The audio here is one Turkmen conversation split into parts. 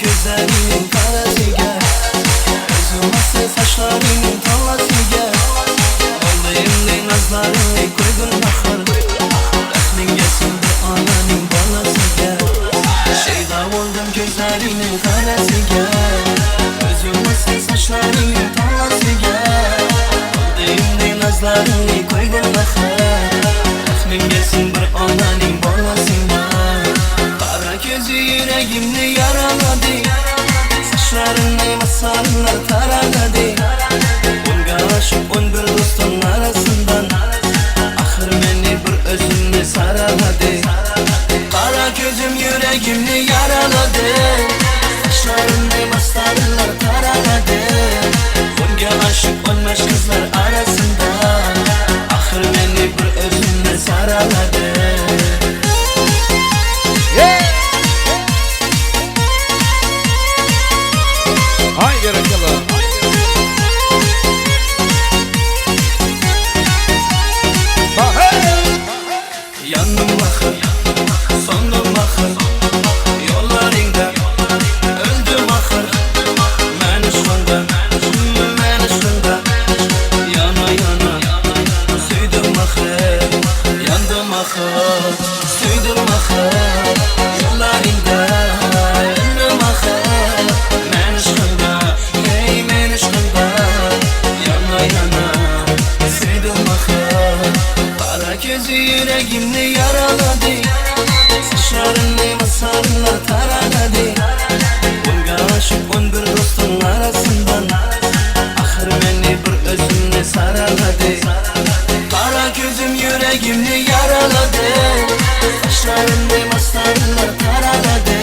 ko'zlaringning qarasiga O'zim asl sochlaringning tolasiga Oldimni nazlaringni ko'rgin axir Rahming kelsin bir onaning bolasiga Shaydo bo'ldim ko'zlaringning qarasiga O'zim asl sochlaringning tolasiga Oldimni nazlaringni ko'rgin axir Rahming kelsin bir onaning bolasiga Qara ko'zi yuragimni yaraladi Sochlaringni masallar taraladi Unga oshiq 11 do'stim arasidan Axir meni bir o'zimni saraladi Qara ko'zim yuragimni yaraladi Sochlarimni masallar taraladi Unga oshiq o'lmash qizlar arasida Axir meni bir o'zimni saraladi Haydi bakalım. Ha, hey! Yandım axir, sondim axir Yo'llaringda o'ldim axir Man ishqingda, man ishqingda Yana yana suydim axir Yandım axir, suydim axir Yo'llaringda o'ldim axir Man ishqingda, ey men ishqingda Yana yana suydim axir Qara ko'zi yuragimni yaraladi Sochlarimni masallar taraladi Unga oshiq 11 do'stim arasidan Axir meni bir o'zimni saraladi Qara ko'zim yuragimni yaraladi Sochlarimni masallar taraladi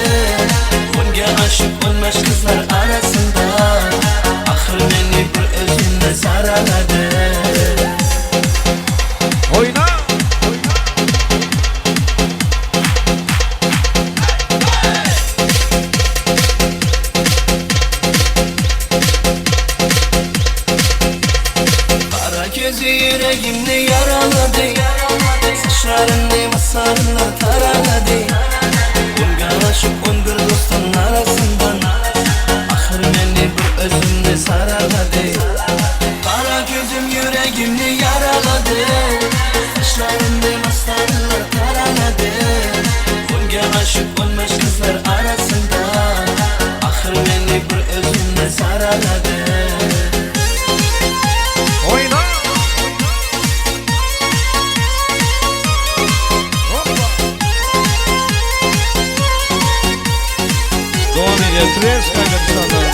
Unga oshiq o'lmash qizlar arasida Axir meni bir o'zimni saraladi Oyna! Qara ko'zi yuragimni yaraladi Sochlarimni masallar taraladi Unga oshiq 11 do'stim arasidan Axir meni bir o'zimni saraladi Qara ko'zim yuragimni yaraladi Sochlarimni masallar taraladi Unga oshiq o'lmash qizlar arasida Axir meni bir o'zimni saraladi Oyna! Hoppa! Doğan ile Trens kaybetmişler.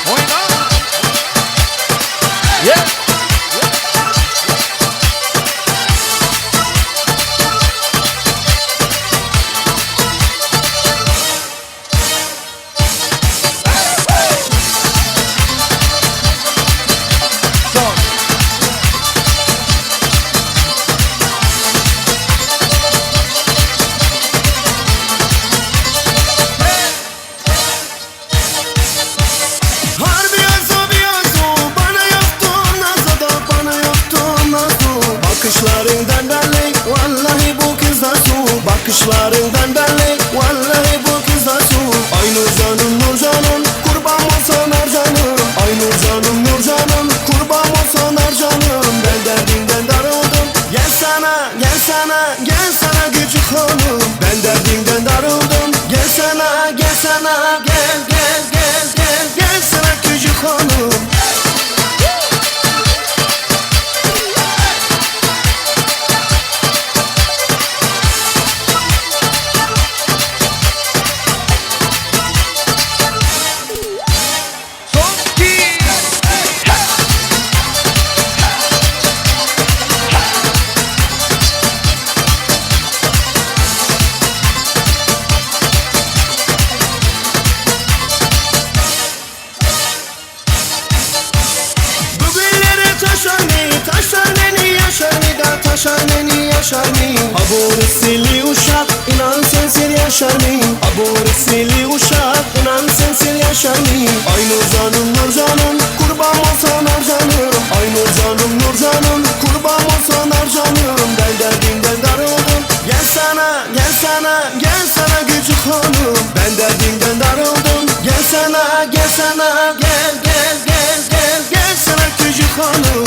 Oyna! Yeah! Son. Harbi yazo bir yazo bana yaptın nazo da bana yaptın nazo. Bakışlarından belli vallahi bu kız da su. Bakışlarından belli vallahi bu kız da su. Ay nur canım nur canım kurban olsun er canım. Ay nur canım nur canım kurban olsun er canım. Ben derdimden darıldım gel sana gel sana gel sana küçük hanım. Ben derdimden darıldım gel sana gel sana gel gel gel gel gel sana küçük hanım. Son iki. Bugünlere taşar mı, taşar beni yaşar mı da taşar beni yaşar mı? Ha bu Aborrisili uşak inan sensiz yaşar mıyım? Aborrisili uşak inan sensiz yaşar mıyım? Ay Nurcanım Nurcanım kurban olsan arcanım. Ay Nurcanım Nurcanım kurban olsan arcanım. Ben derdimden darıldım. Gel sana gel sana gel sana küçük hanım. Ben derdimden darıldım. Gel sana gel sana gel gel gel gel gel sana küçük hanım.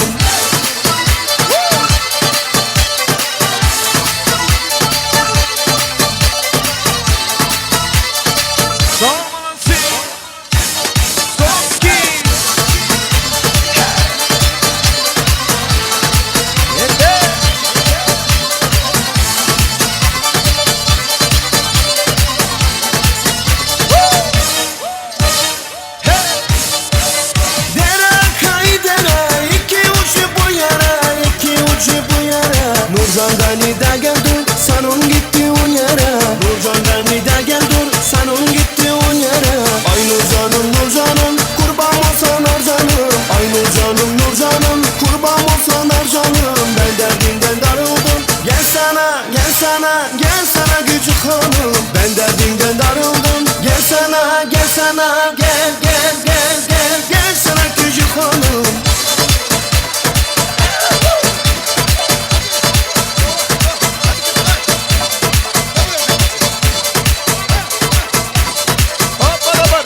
Sağ olasın. Son iki. Yeter. Dere kaydere iki ucu bu yere iki ucu bu yere. Nurcan beni de gel dur sanın gitti un yere. Nurcan beni de gel dur sanın gitti un yere. Ay Nurcanım Nurcanım kurban olsan arcanım. Ay Nurcanım Nurcanım kurban olsan arcanım. Ben derdimden darıldım. Gel sana gel sana gel sana küçük hanım. Ben derdimden darıldım. Gel sana gel sana gel gel gel gel gel sana küçük hanım. Hop beraber.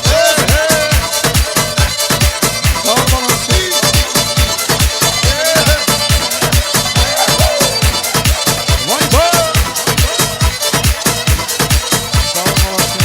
Hey, hey. Sağ olasın. Hey, hey. Vay be. Sağ olasın.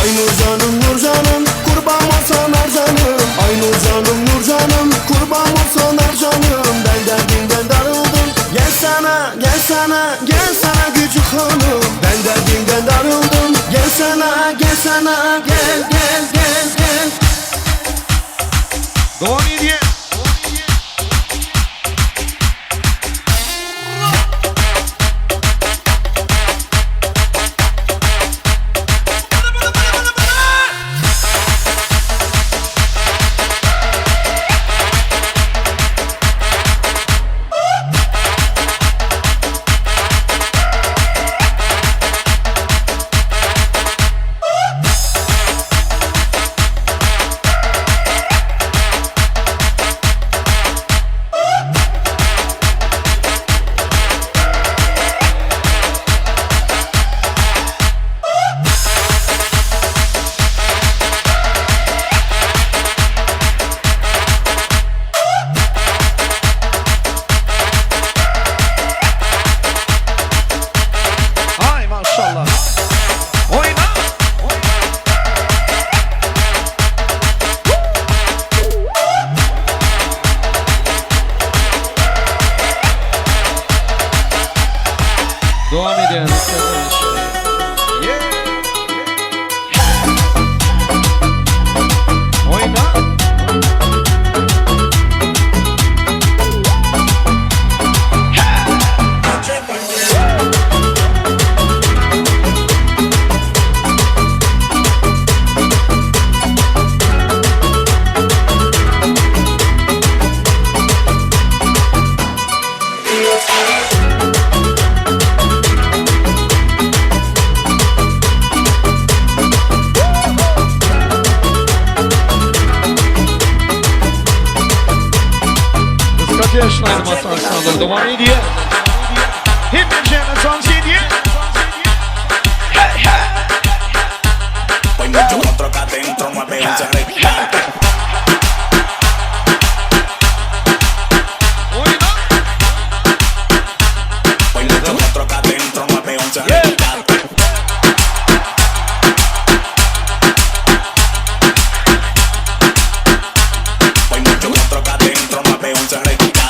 Ay Nurcanım Nurcanım kurban olsan arcanım. Ay Nurcanım Nurcanım kurban olsan arcanım. Ben derdimden darıldım. Gel sana gel sana gel sana küçük hanım. Ben derdimden darıldım. Gel sana gel sana gel gel gel gel. Devam ediyor. Ay maşallah. Oyna. Devam edelim. Yeah. Oyna. Kıska yaşlaydım Hasan Sandır. Devam ediyor. Hep son ediyor. Voy mucho otro acá adentro, 9, 11 recta. Oyna. Voy mucho otro acá adentro, 9, 11 recta. Voy mucho otro acá adentro, 9, 11 recta.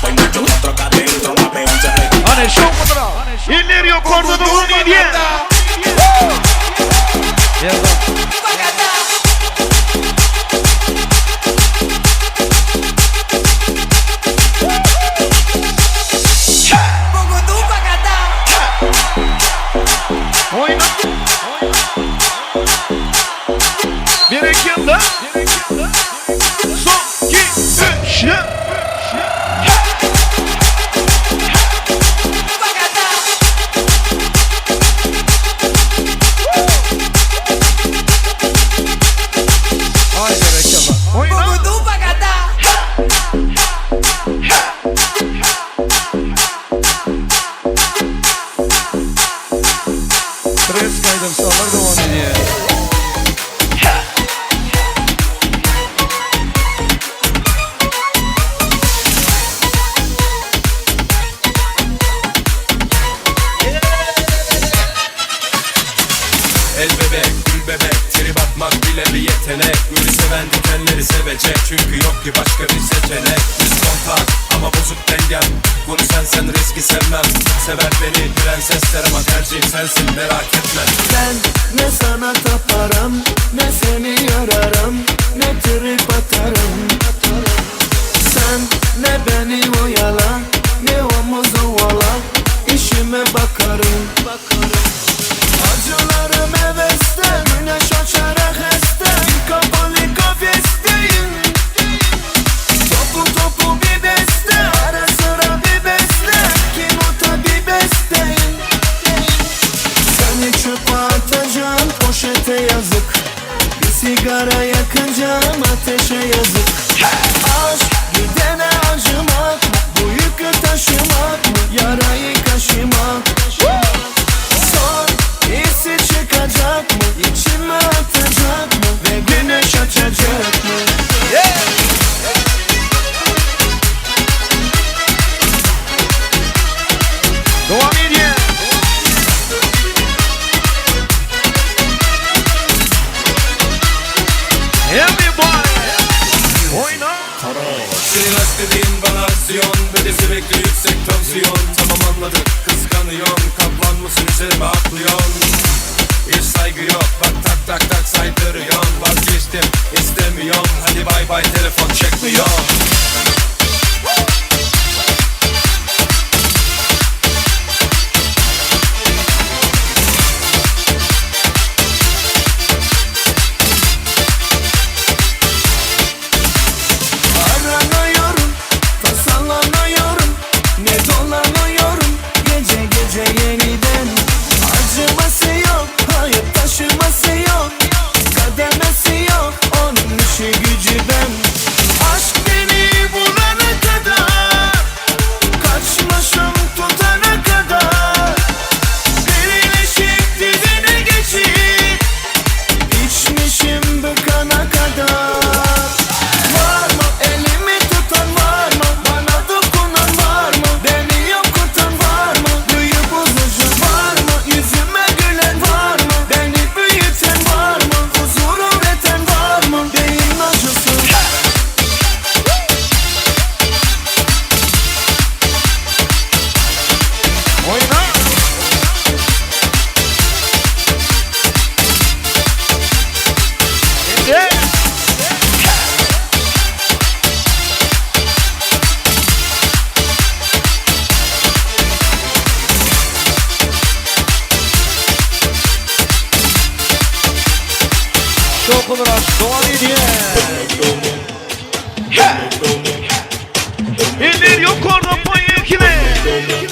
Voy mucho otro acá adentro, 9, 11 recta. Hani şu fotoğraf. İleriyor. Fresk aýdym sazlar dowam edýär. El bebek, gül bebek, trip atmak bile bir yetenek Gülü seven dikenleri sevecek çünkü yok ki başka bir seçenek Düz kontak ama bozuk dengem Konu sensen riski sevmem Sever beni prensesler ama tercihim sensin merak etme Ben ne sana taparım Ne seni yararım Ne trip atarım Sen ne beni oyala Ne omuz ovala İşime bakarım Acılarım heveste Güneş açarak este Kapalı kafesteyim Topu topu bir beste Ara sıra bir besle Kim o tabi besteyim seni çöpe atacağım poşete yazık Bir sigara yakacağım ateşe yazık Aşk gidene acımak Bu yükü taşımak mı Yarayı kaşımak Son iyisi çıkacak mı İçime atacak mı Ve güneş açacak mı Dowam edýär. Everybody! Oýna! Senin aşk dediğin bana aksiyon Ve de sürekli yüksek tansiyon Tamam anladık kıskanıyorsun Kaplan mısın üzerime atlıyorsun Hiç saygı yok bak tak tak tak saydırıyorsun Vazgeçtim istemiyorum Hadi bay bay telefon çekmiyor Aranıyorum, tasalanıyorum Ne dolanıyorum gece gece yeniden Acıması yok, hayır taşıması yok Kademesi yok, onun işi gücü ben Aşk beni bulana kadar Kaçmışım tutana kadar Derinleşip dizine geçip İçmişim bıkana kadar Var mı elimi tutan var mı Bana dokunan var mı Beni okutan var mı Büyü bozucu var mı Yüzüme gülen var mı Beni büyüten var mı Huzuru üreten var mı Beyin acısı Oýna! Indi! Şokular dowam edýär. Eller ýokarda poýy kime? Dowam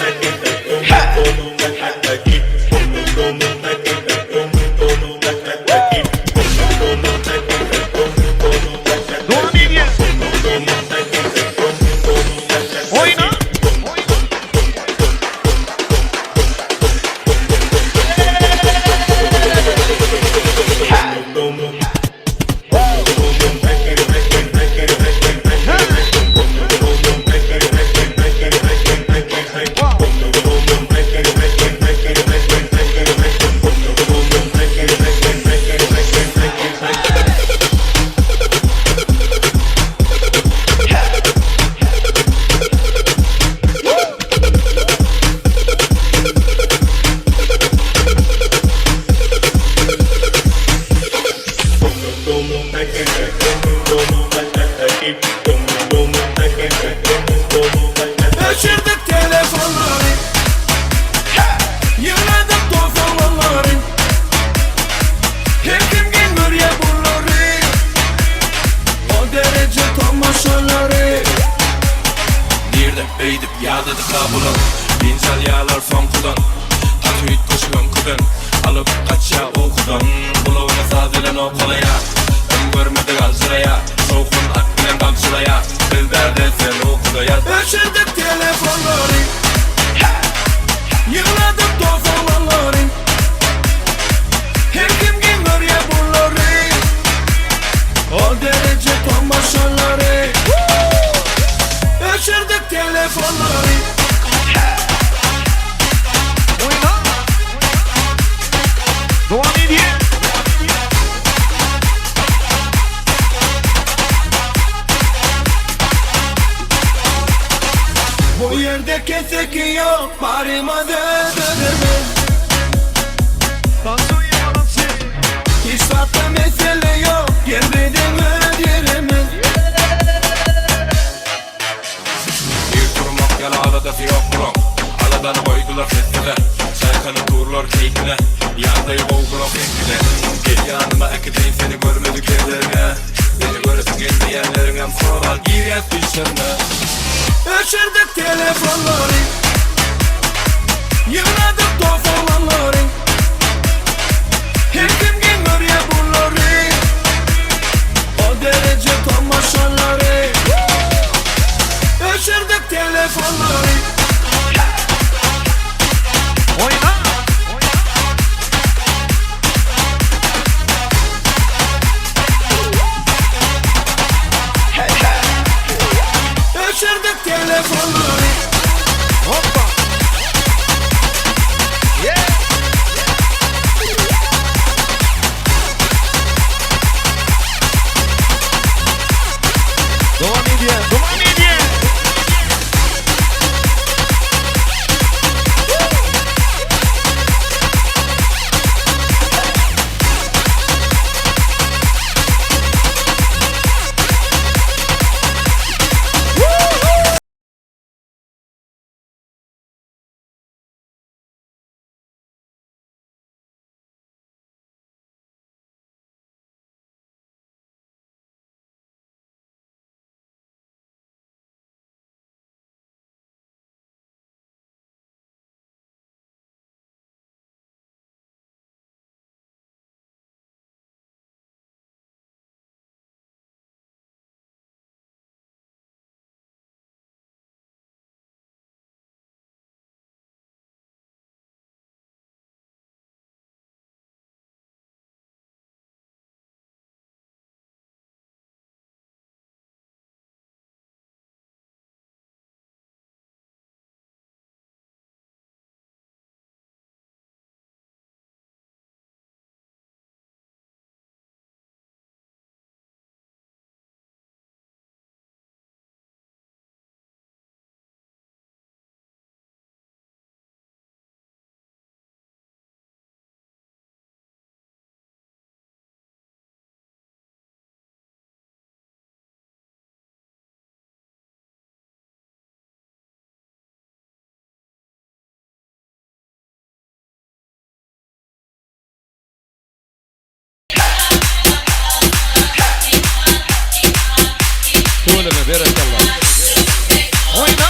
edýär. Oýna! Öçürdük telefonları Yığladık tufanları Her kim gün bunları O derece tamaşaları Nirde beýdip ýadadyk la bulan Dynç alýarlar soňkudan Gaty üýtgeşik öňküden Alyp gaçýa ukudan Gulagyna saz bilen owkalaýa Öň görmedik aljyraýa Şowhun at bilen gamçylaýa Biz bärde sen ukuda ýat Öçürdük telefonları Yığladık tufanları Telefonlary Oýna. Dowam edýär. Bu yerde keseki yok Barıma döndürme Dans oýnamasy. Hiç tatlı mesele yok Gelmedim ödürümüz Bir durmak yalı aladası yok bulan Aladan koydular sesine Çaykanı turlar keyfine Yardayı boğdular keyfine Gel yanıma ekideyim seni görmedik yerlerine Beni göresin gelmeyenlerin hem soralar gir yat düşlerine Öçürdük telefonları Yığnadık tofalanları Her kim görüyor bunları O derece tamaşaları Öçürdük telefonları Oýna. Öçürdük telefonları Hoppa. Yeah. Dowam edýär, dowam edýär. Tüweleme berekella. Oýna.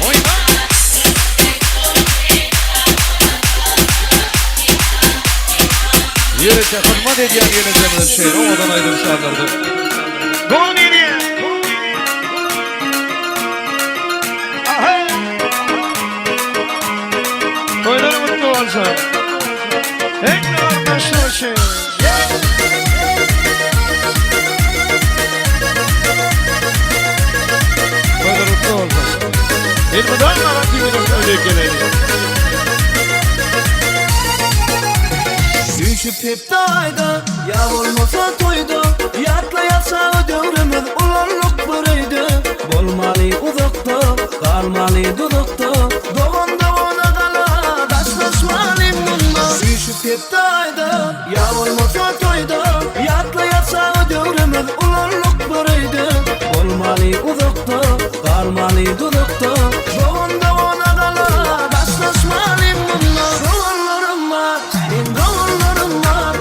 Oýna. Ýerete hyzmat edýän ýenejeňiz şeýle owadan aýdym sazlardy. Dowam edýär. Aha. Toýlar mutlu bolsun. Hemme arkadaşlar için. Toýlar mutlu bolsun. Elmydam Aran TV'nin öyle geleli. Düşüp hep ayda Ya olmasa toyda Yatla yatsa dövrümüz Ulanlık bireydi Bolmaly uzakta Galmaly duzakta Dogan dogana gala Daşlaşmaly munda Düşüp hep ayda Ya olmasa toyda Yatla yatsa dövrümüz Ulanlık bireydi Bolmaly uzakta Galmaly duzakta Dogan dogana gala Daşlaşmaly munda Doganlarım var Men doganlarım var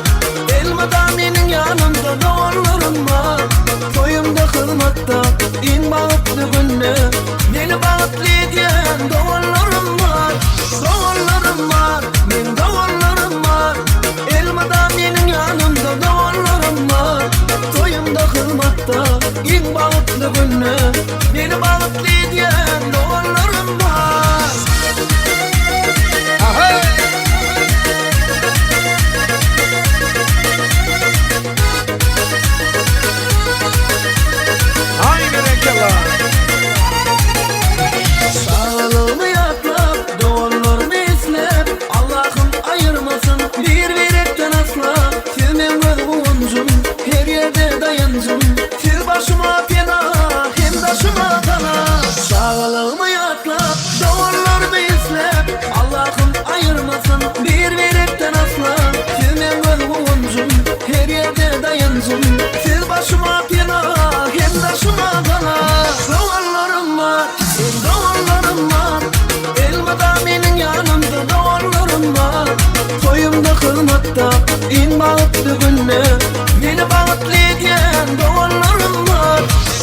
Elmada meniň ýanymda doganlarym var Toýumda hyzmatda iň bagtly günde Meni bagtly edýän doganlarym var Doganlarym var, men doganlarym var Elmada meniň ýanymda doganlarym var Toýumda hyzmatda iň bagtly günde Meni bagtly edýän. daýanjym Siz başyma pena hem daşyma gala Çagalygymy ýatlap doganlarymy isläp Allahym aýyrmasyn bir birekden asla Siz meň göz guwanjym her ýerde daýanjym Siz başyma pena hem daşyma gala Doganlarym bar meň doganlarym bar Elmydam meniň ýanymda doganlarym bar Toýumda hyzmatda iň bagtly günde Meni bagtly edýän doganlarym bar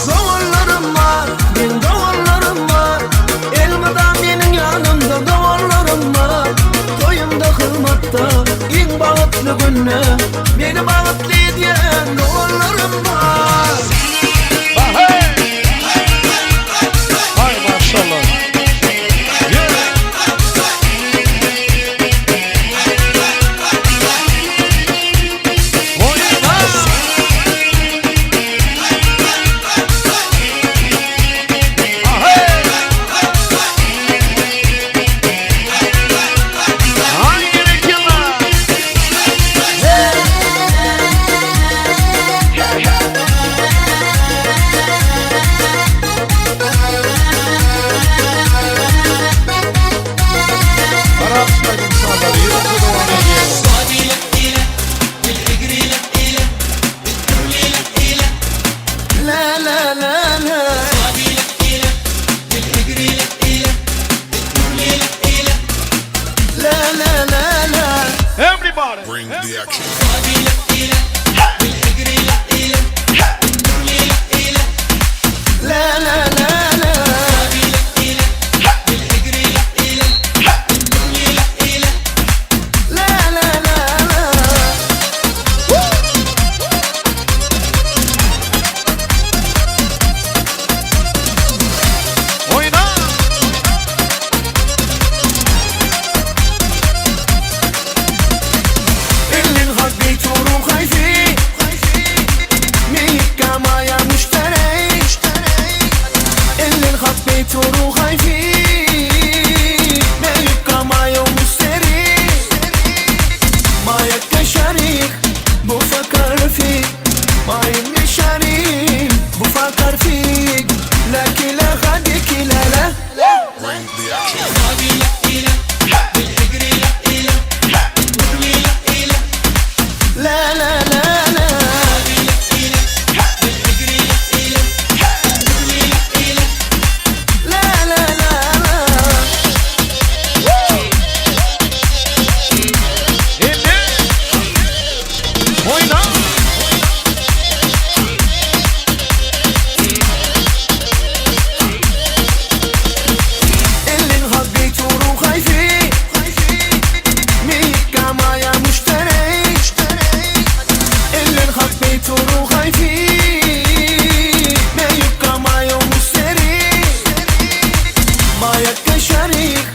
Doganlarym bar meň doganlarym bar Elmydam meniň ýanymda doganlarym bar Toýumda hyzmatda iň bagtly günde Meni bagtly edýän doganlarym bar. Hay maşallah. Yeah. Oyna. Ahey. Hangi reklamlar? Arap aýdym-sazlary ýörite dowam edýär. La la la la La la la la Everybody. Bring the action. La la la la La la la la Oýna. اللي انغضيت وروحي فيه ميكا مايا مشتري اللي انخطيت وروحي فيه ميكا مايا ومشتري مايا كشريك بفكر فيك ما يمني شريك بفكر فيك لا كلا خدك لا لا Bring the action. لا لا لا لا لا لا لا لا Indi. Oýna. اللي انهضيت وروحي فيه ميكا مايا مشتري اللي انخطيت وروحي فيه ميكا مايا مشتري مايا كشريك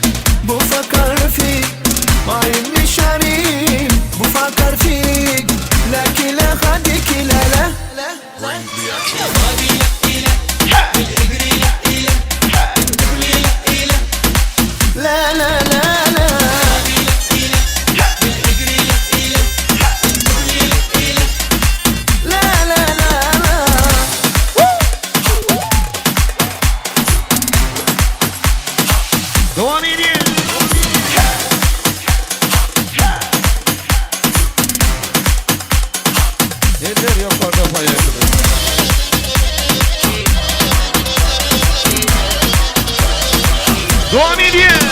بفكر فيك ما يمني شريك بفكر فيك لا كلا خدك لا لا Bring the action. لا لا لا لا لا لا لا لا Dowam edýär. Eller ýokarda paýlaşylyr. Dowam edýär.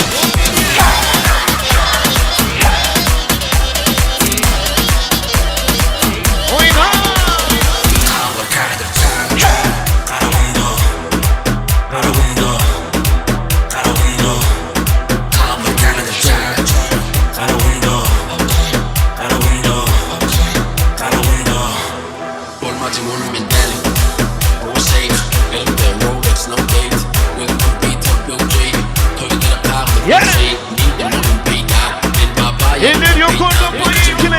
Oýna. Yeah. Eller ýokarda paýlaşylyr.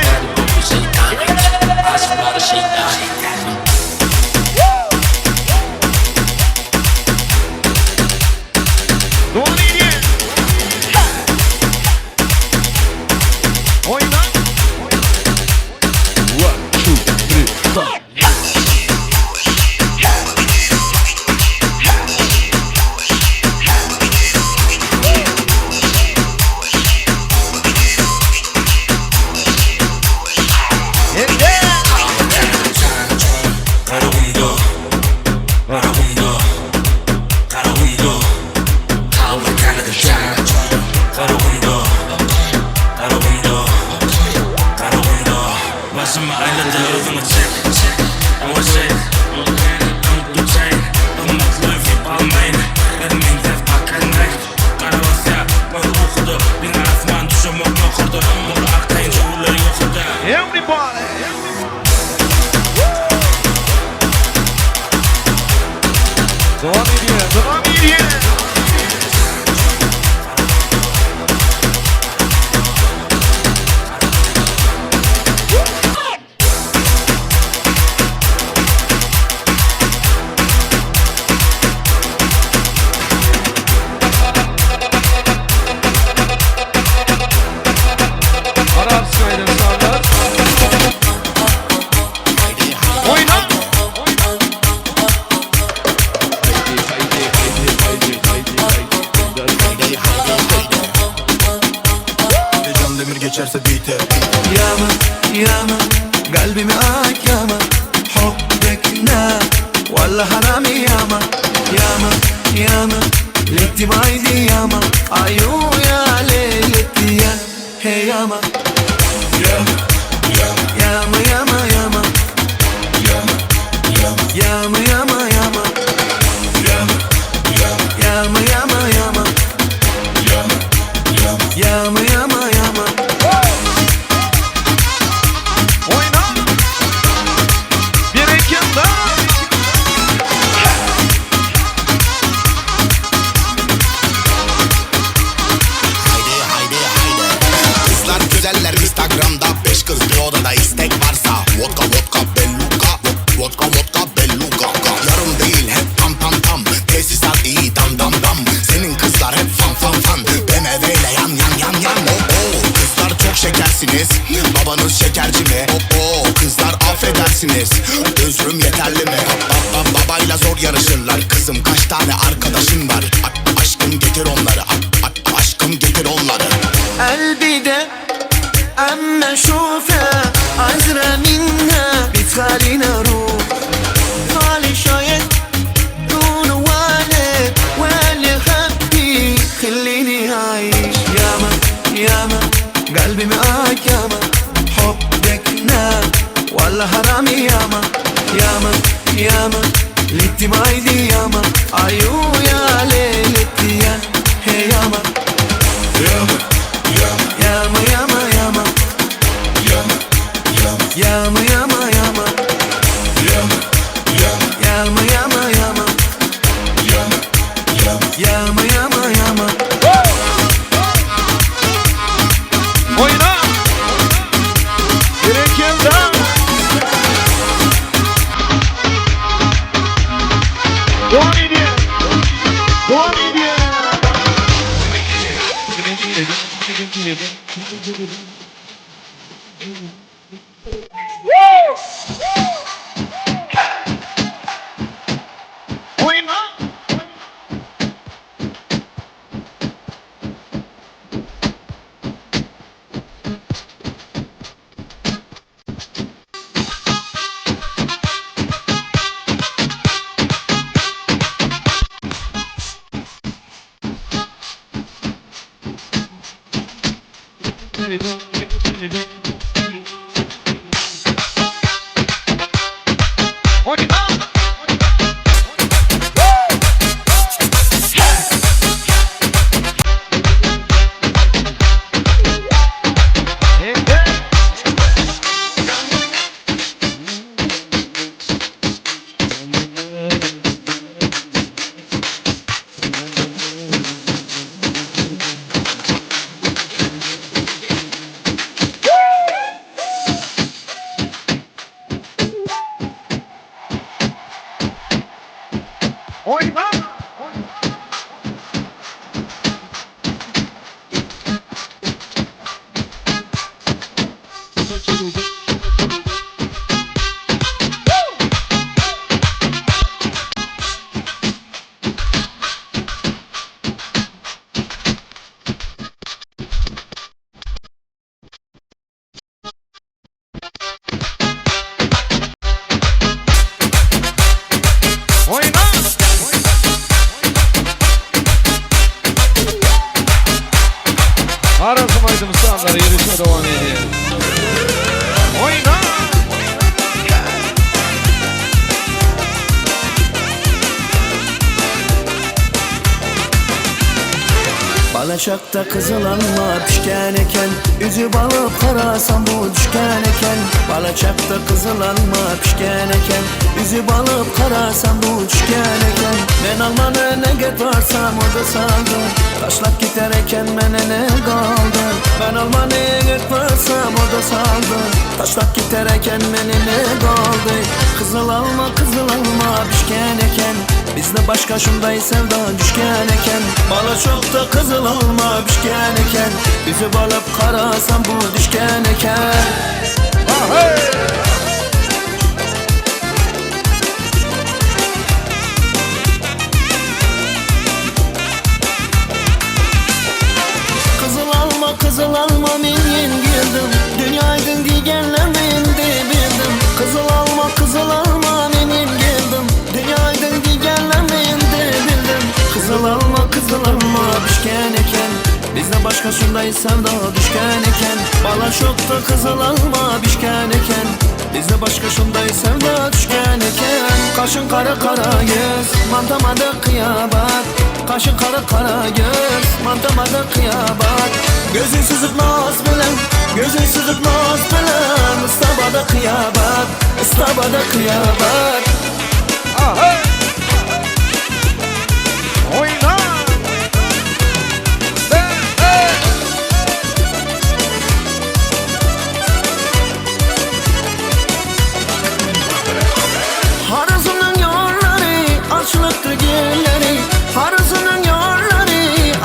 Dowam edýär. Oýna. 1, 2, 3, 4. Dowam edýär, dowam edýär. Arapski aýdym-sazlar. Oýna! Can demir geçerse biter ياما ياما قلبي معاك ياما حبك نار ولا حرامي ياما ياما ياما ليتي بعيدي ياما عيون يا ليلتي يا هي ياما Yama yama ياما ياما ياما yama ياما ياما ياما yama ياما ياما ياما yama yama ياما ياما ياما Oýna! Berekella! Haydi haydi haydi Kızlar güzeller Instagram'da Beş kız bir odada istek varsa Vodka vodka belluka Vodka vodka belluka Yarım değil hep tam tam tam Tesisat iyi dam dam dam Senin kızlar hep fan fan fan BMW ile yan yan yan yan oh, oh. Kızlar çok şekersiniz Babanız şekerci mi? Oh, oh. Kızlar affedersiniz Özrüm yeterli mi? Ba- ba- babayla zor yarışırlar Kızım kaç tane arkadaşın var? A- aşkım getir onları A- a- aşkım getir onları قلبي ده اما اشوفها عذرة منها بتخليني اروح خالي شايد دون ولا ولا خبي خليني اعيش ياما ياما قلبي معاك ياما حبك نار ولا حرامي ياما ياما ياما ليتي بعيدي ياما عيون يا ليلتي يا هي ياما yama yama ياما ياما ياما yama ياما ياما ياما yama ياما ياما ياما yama yama ياما ياما ياما Oýna! Berekella! Dowam edýär. Dowam edýär. Oýna! Oýna! Hey, hey! Oýna! Oýna! Arazym aýdym-sazlary ýörişe dowam edýär. Oýna! Balaçakta kızıl alma pişken eken Üzüp alıp karasam bu düşken eken Balaçakta kızıl alma pişken eken Üzüp alıp karasam bu düşken eken. Men almany ne varsam o da saldı. Taşlap gider eken mene ne kaldı? Ben almany varsam o da saldı. Taşlap gider eken mene ne kaldı? Kızıl alma kızıl alma pişken eken. Bizde başka şunday sevda düşken eken. Bala çok da kızıl alma pişken eken. Üzüp alıp karasam bu düşken eken. Hey! Kızıl alma kızıl alma men yengildim. Dünyaydın digenlerni endi bildim. Kızıl alma kızıl alma men yengildim. Dünyaydın digenlerni endi bildim. Kızıl alma kızıl alma pişken eken. Bizde başka şunday sevda düşken eken. Bala çok da kızıl alma pişken eken. Bizde başka şunday sevda düşken eken. Kaşın kara kara göz Mantamadı kıyabat. Kaşın kara kara göz Mantamadı kıyabat. Gözün süzüp naz bilen Gözün süzüp naz bilen. Istabada kıyabat Istabada kıyabat. Aha! Oyna! Hey, hey! Harzının yolları açılıptır gülleri. Harzının yolları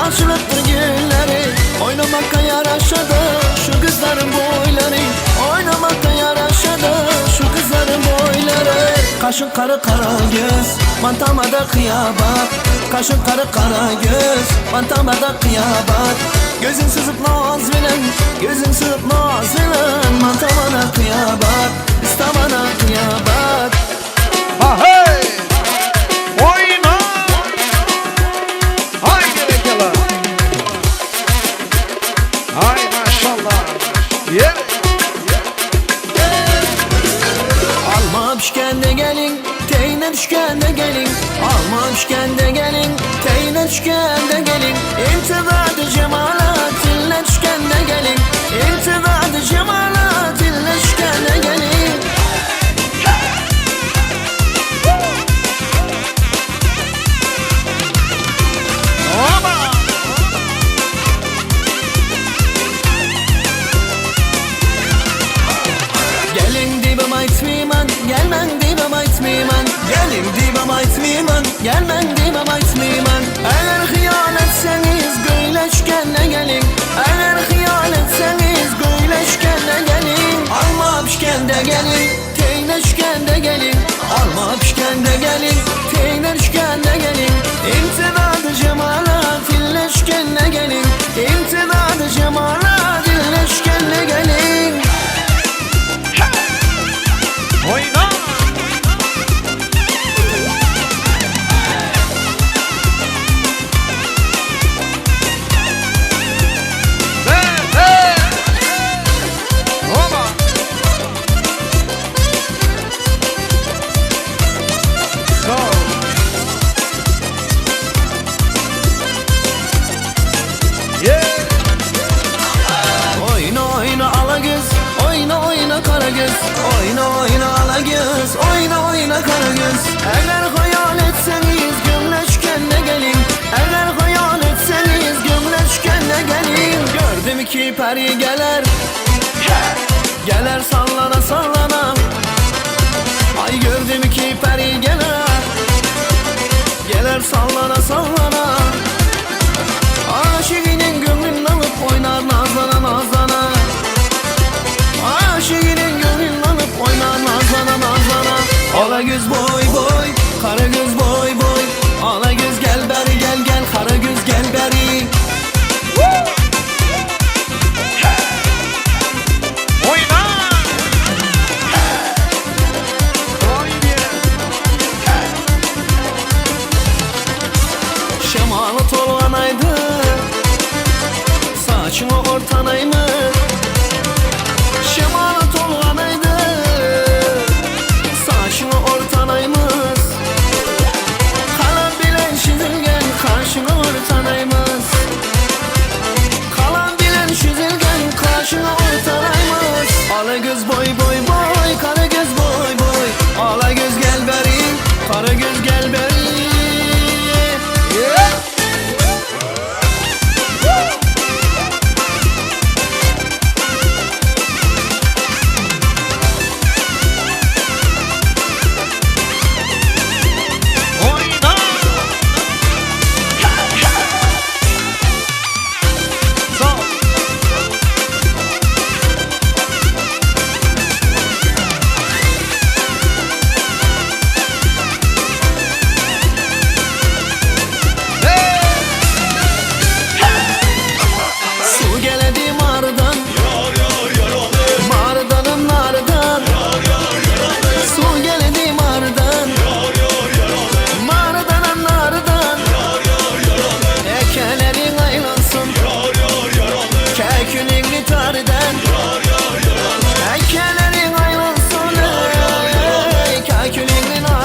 açılıptır gülleri. Oynamakka yaraşadı şu kızların boyları. Oynamakka yaraşadı şu kızların boyları. Kaşın kara kara göz mantamada kıyabat. Kaşın kara kara göz mantamada kıyabat. Gözün süzüp naz bilen Gözün süzüp naz bilen. Mantamana kıyabat İstamana kıyabat. Hey! Oyna! Haydi bakalım. Hay maşallah. Yeah! Alma pişkende gelin, teyne düşkende gelin. Alma pişkende gelin, teyne düşkende gelin. İntivadı cemala tille düşkende gelin. İntivadı cemala tille düşkende gelin. Hoppa! Gelin dibim aytmayman, gelmen dibim aytmayman. Gelin dibim aytmayman, gelmen dibim aytmayman. Eğer hıyal etseniz göyleşkende gelin. Eğer hıyal etseniz göyleşkende gelin. Alma pişkende gelin, teyneşkende gelin. Alma pişkende gelin, teyneşkende gelin. İmtidadı cemala tilleşkende gelin. İmtidadı cemala dilleşkende gelin. Oyna! Hey, hey! Hoppa! Go! Yeah! Oyna oyna ala göz, oyna oyna kara göz. Oyna oyna ala göz, oyna oyna kara göz. Eğer hayal etseniz gömleşkende gelin. Eğer hayal etseniz gömleşkende gelin. Gördüm ki peri geler, geler sallana sallana. Ay gördüm ki peri geler, geler sallana sallana. Aşığının gönlünü alıp oynar nazlana nazlana. Aşığının gönlünü alıp oynar nazlana nazlana. Ala göz boy boy, kara göz boy boy. Ala göz gel beri gel gel, kara göz gel beri. Oyna! Haydi! Şemalı tolganaydı, saçını ortanaymış. Şemalı tolganaydı, saçını ortanaymış. Kalan bilen çizilgen karşını ortanaymış.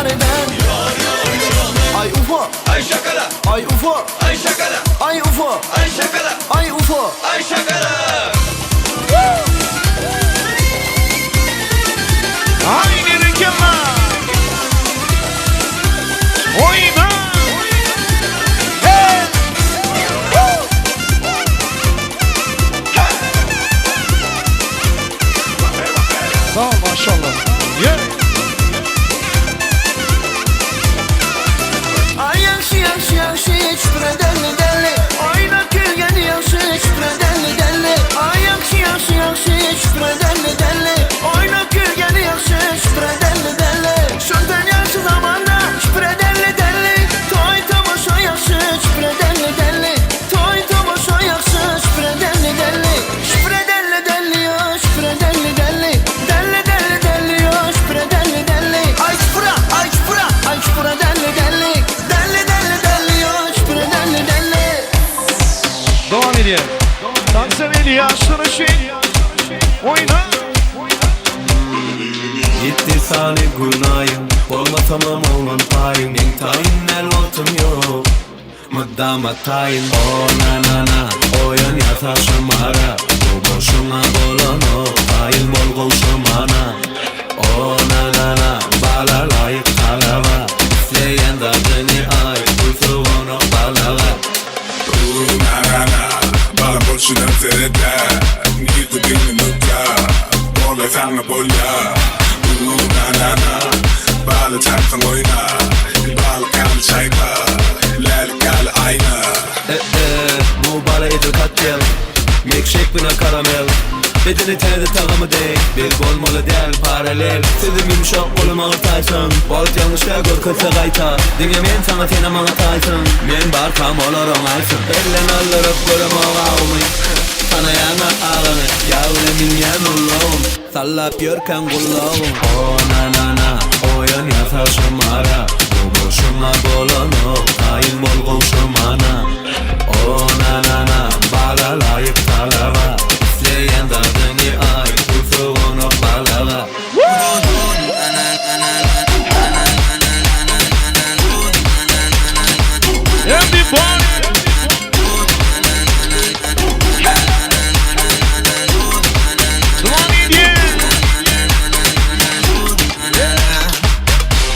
bärden. Ay ufo. Ay şakala. Ay ufo. Ay şakala. Ay ufo. Ay şakala. Ay ufo. Ay şakala. Haydi mükemmel. Oyna. Hey. Sağ ol maşallah. Yeah. Ay yakşı yakşı yakşı çüpre delli delli. Oyna külgeni yakşı çüpre delli delli. Ay yakşı yakşı yakşı çüpre delli delli. Oyna külgeni yakşı çüpre delli delli. Şundan yakşı zamanda çüpre delli delli. Toy tamaşa yakşı çüpre delli delli. Toy tamaşa yakşı çüpre delli delli. Çüpre delli delli ya çüpre delli delli. Delli delli delli ya çüpre delli delli. Ay çüpre ay çüpre ay çüpre delli delli. Delli delli delli ya çüpre delli delli. Devam ediyor. Dans eli yaşları şey. Oyna. Gitti sani günayım Bolmasam olan payım En tayin el vaktim yok Mıddama tayin O na na na Oyun yataşım ara Bu boşuna bolan o Tayin bol komşumana O na na na Bala layık talaba İsteyen dadını ay Uysu onu balağa Na na na Bala bolşuna serede Nirde beni nukta Bola sana bolya Na na na Bala çarpsan oyna Bala kalı çayka Lel kalı ayna E e bu bala edir katkel Milkshake bina karamel Bedeni tenede tagamı değil Bir bolmalı del paralel Sözüm yumuşak kolum ağır taysın Balık yanlışlar gör kılsa kayta Dine men sana sene bana taysın Men barkam olar oňaysın Ellen aldyryp görem ogawmy Tanaýaňa agyny Ýagny minýän ullagym Sallap ýörkäň gullagym O na na na Oýan ýasaşym ara Bu boşuňa bolanok Taýyn bol gowşamana O na na na Bala laýyk talaba Isleýän zadyňy aý Gursagyňok balaga Everybody. Devam ediyor.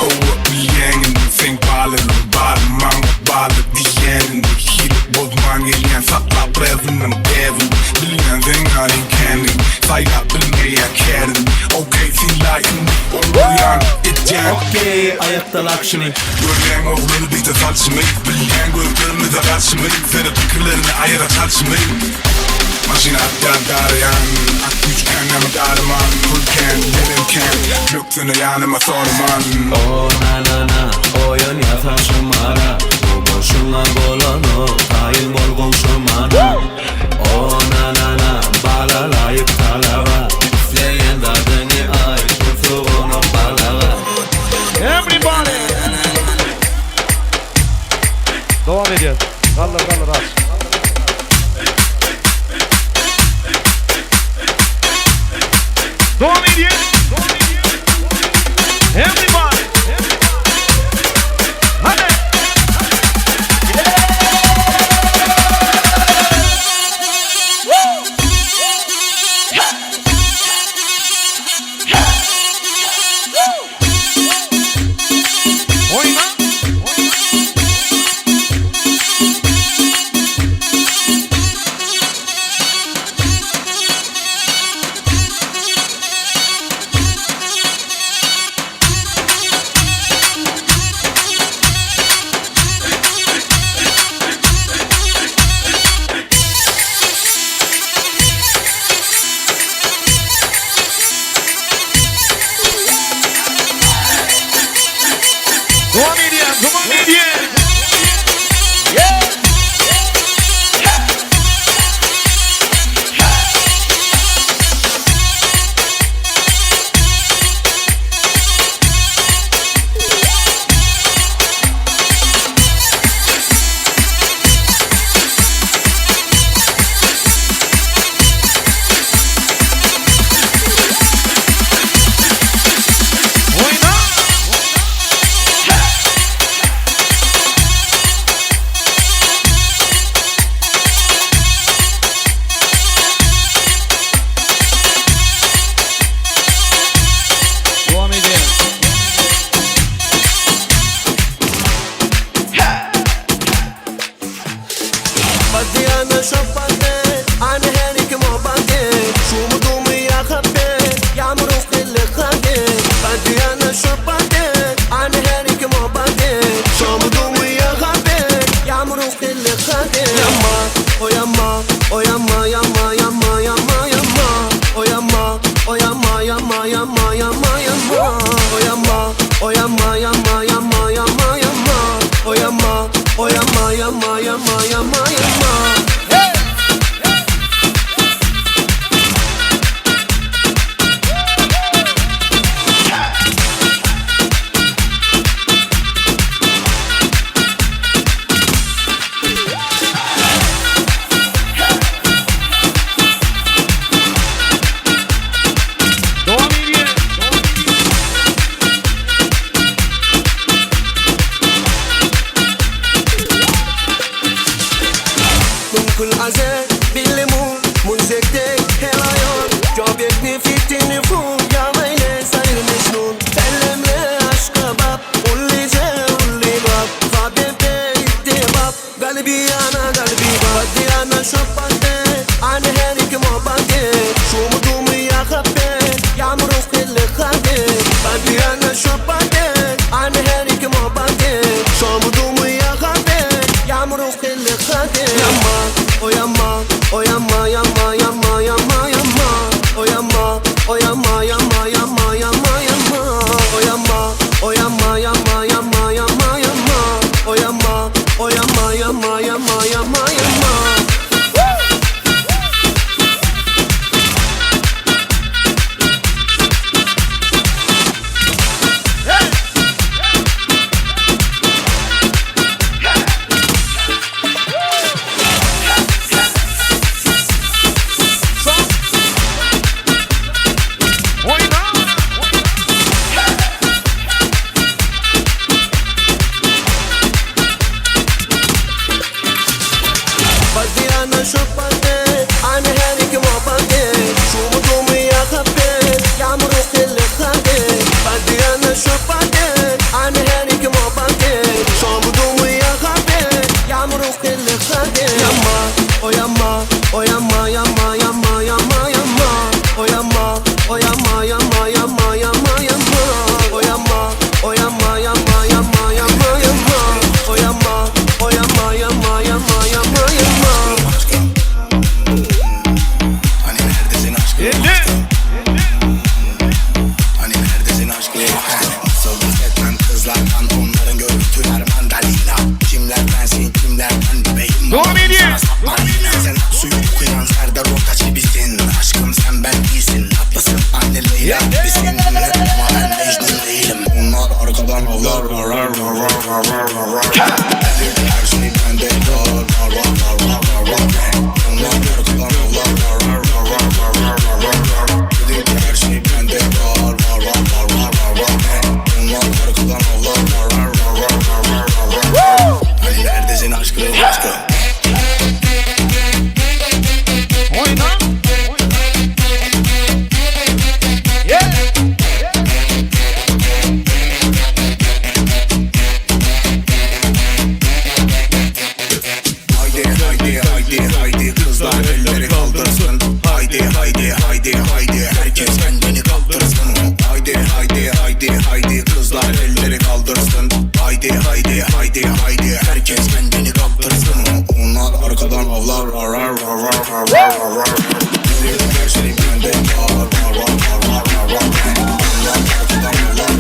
Owa bilýäňini sen balyny Barmaň baly diýýänini Hile bozman gelýän saklap reziniň däbin Bilýän zeňňaryň känin Saýlap bilmeýän kärin Okey synlaýyn Bolýan edýän Okey aýakda lakşyny Görýäň ogluny beýte salçymy Bilýän görklerimize garşymy Seni pikirlerini aýyra çalşymy Maşyn atýan darýan At güýç kän näme daryman Pul kän nenem kän Böksene ýanyma soraman O na na na Oýan ýasaşym ara Bu boşuňa bolanok Taýyn bol gowşamana O na na na Bala laýyk talaba Isleýän zadyňy aý Gursagyňok balaga Everybody. Devam ediyor. Kaldır kaldır aç. Devam ediyor. Everybody. Hadi. Oyna. Devam ediyor. Devam ediyor. Oyna. yamma yamma yamma yamma O yamma o yamma yamma yamma yamma yamma Dowam edýär. من كل عذاب بالليمون منزكتك هلايون جابتني في التليفون يا ويلي صاير مجنون سلم لي عشق باب واللي جا واللي غاب حبيبي باب قلبي انا قلبي باب بدي انا شو بدي انا هيك ما بدي شو مدومي يا خبي يا عمرو كل خبي بدي انا شو بدي انا هيك ما بدي شو مدومي يا خبي يا عمرو كل خبي يما o yamma o yamma yamma yamma yamma yamma o yamma o yamma yamma yamma yamma yamma o yamma o yamma yamma yamma yamma yamma o yamma o yamma yamma yamma yamma yamma Oýna! بدي انا شو بدي انا هيك ما بدي شو مدومي يا خبي يا عمرو كل خبي بدي انا شو بدي انا هيك ما بدي شو مدومي يا خبي يا عمرو كل خبي يما او يما او يما يما يما يما يما او يما او يما يما يما يما يما او يما او يما يما يما يما يما او يما او يما يما يما يما يما Hani neredesin aşkım? Indi! Hani neredesin aşkım? Nasıl etmem kızlardan onların görüntüler mandalina. Kimler bensin kimler ben bebeğim. Dowam edýär. Sana sapmarina. Sen suyu okuyan Serdar Ortaç gibisin. Aşkım sen ben değilsin. Haklısın anne Leyla gibisin. Ama ben Mecnun değilim. Onlar arkadan avlar. Dedim her şey bende var. Var var var var var var. Onlar arkadan avlar. Dedim her şey bende var. Var var var var var var. Onlar arkadan avlar. Hani neredesin aşkım aşkım? Oýna! Yeah! Haydi haydi haydi haydi kızlar elleri kaldırsın. Haydi haydi haydi haydi herkes kendini kaptırsın. Haydi haydi haydi haydi kızlar elleri kaldırsın. Haydi haydi haydi haydi herkes kendini kaptırsın. Onlar arkadan avlar. Dedim her şey bende var var var var var var var. Onlar arkadan avlar.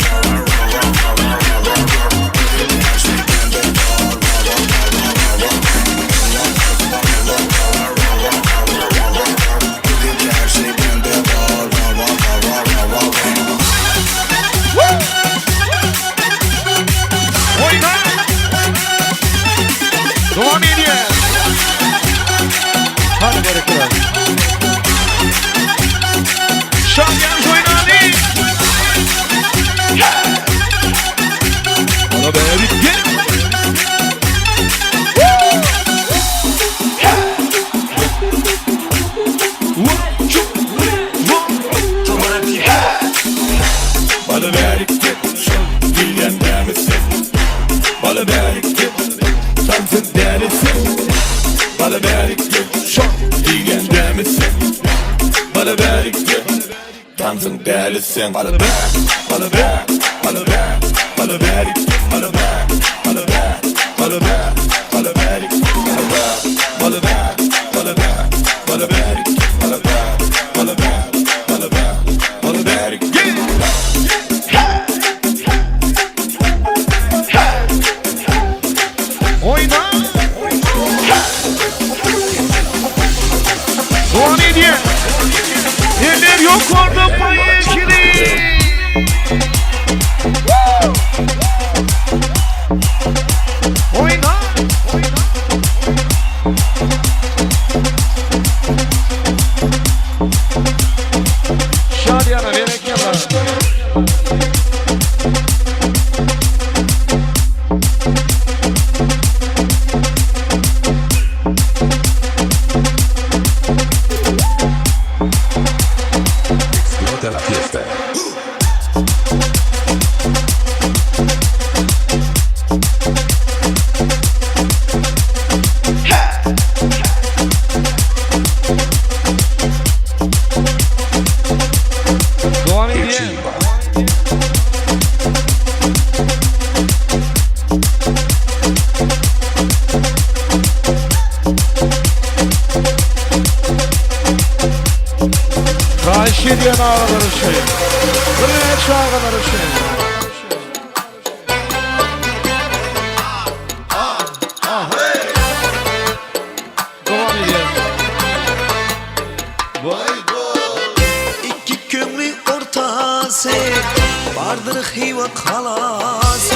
Dedim her şey bende var var var var var var. Onlar arkadan avlar. Dedim her şey bende var var var var var var var. Oýna! Dowam edýär. Hadi berekella. Şadyans oýnady. Bana bereket. One, two, one. Bana bereket Diýýän nämesin Bana bereket Tansyň dälisin Bana bereket Diýýän nämesin Bana bereket Tansyň dälisin Bana ber, bana ber, bana ber, bana bereket Bana ber, bana ber, bana ber, bana bereket Bana ber, bana ber, bana ber, bana bereket Bana ber, bana ber, bana ber, bana bereket. kalasy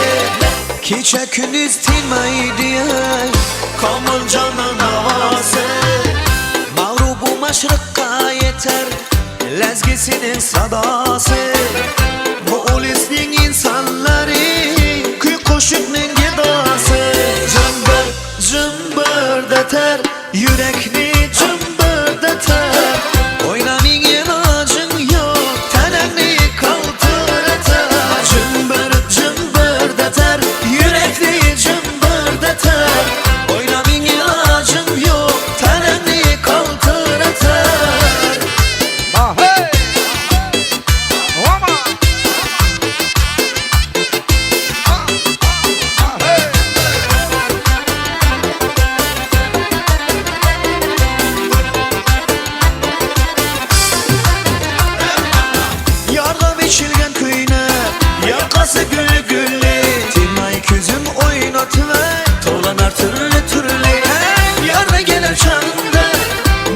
Kecha kunduz tinmaydi Komiljonning navosi Mag'rubu mashriqqa yetar Lazgisining sadosi Bu ulusning insonlari Kuy qo'shiqning gedosi Jimbir jimbirdatar Yurakni jimbirdatar O'ynaming ilojing yo'q Tanangni qaltiratar Jimbir jimbirdatar Yurakni jimbirdatar O'ynaming ilojing yo'q Tanangni qaltiratar Hey! Homa! Hey! Yarga bichilgan ko'ynak Yoqasi gul gulli Tinmay ko'zim o'ynatmay Tovlanar turli turli Yarga kelar chog'imda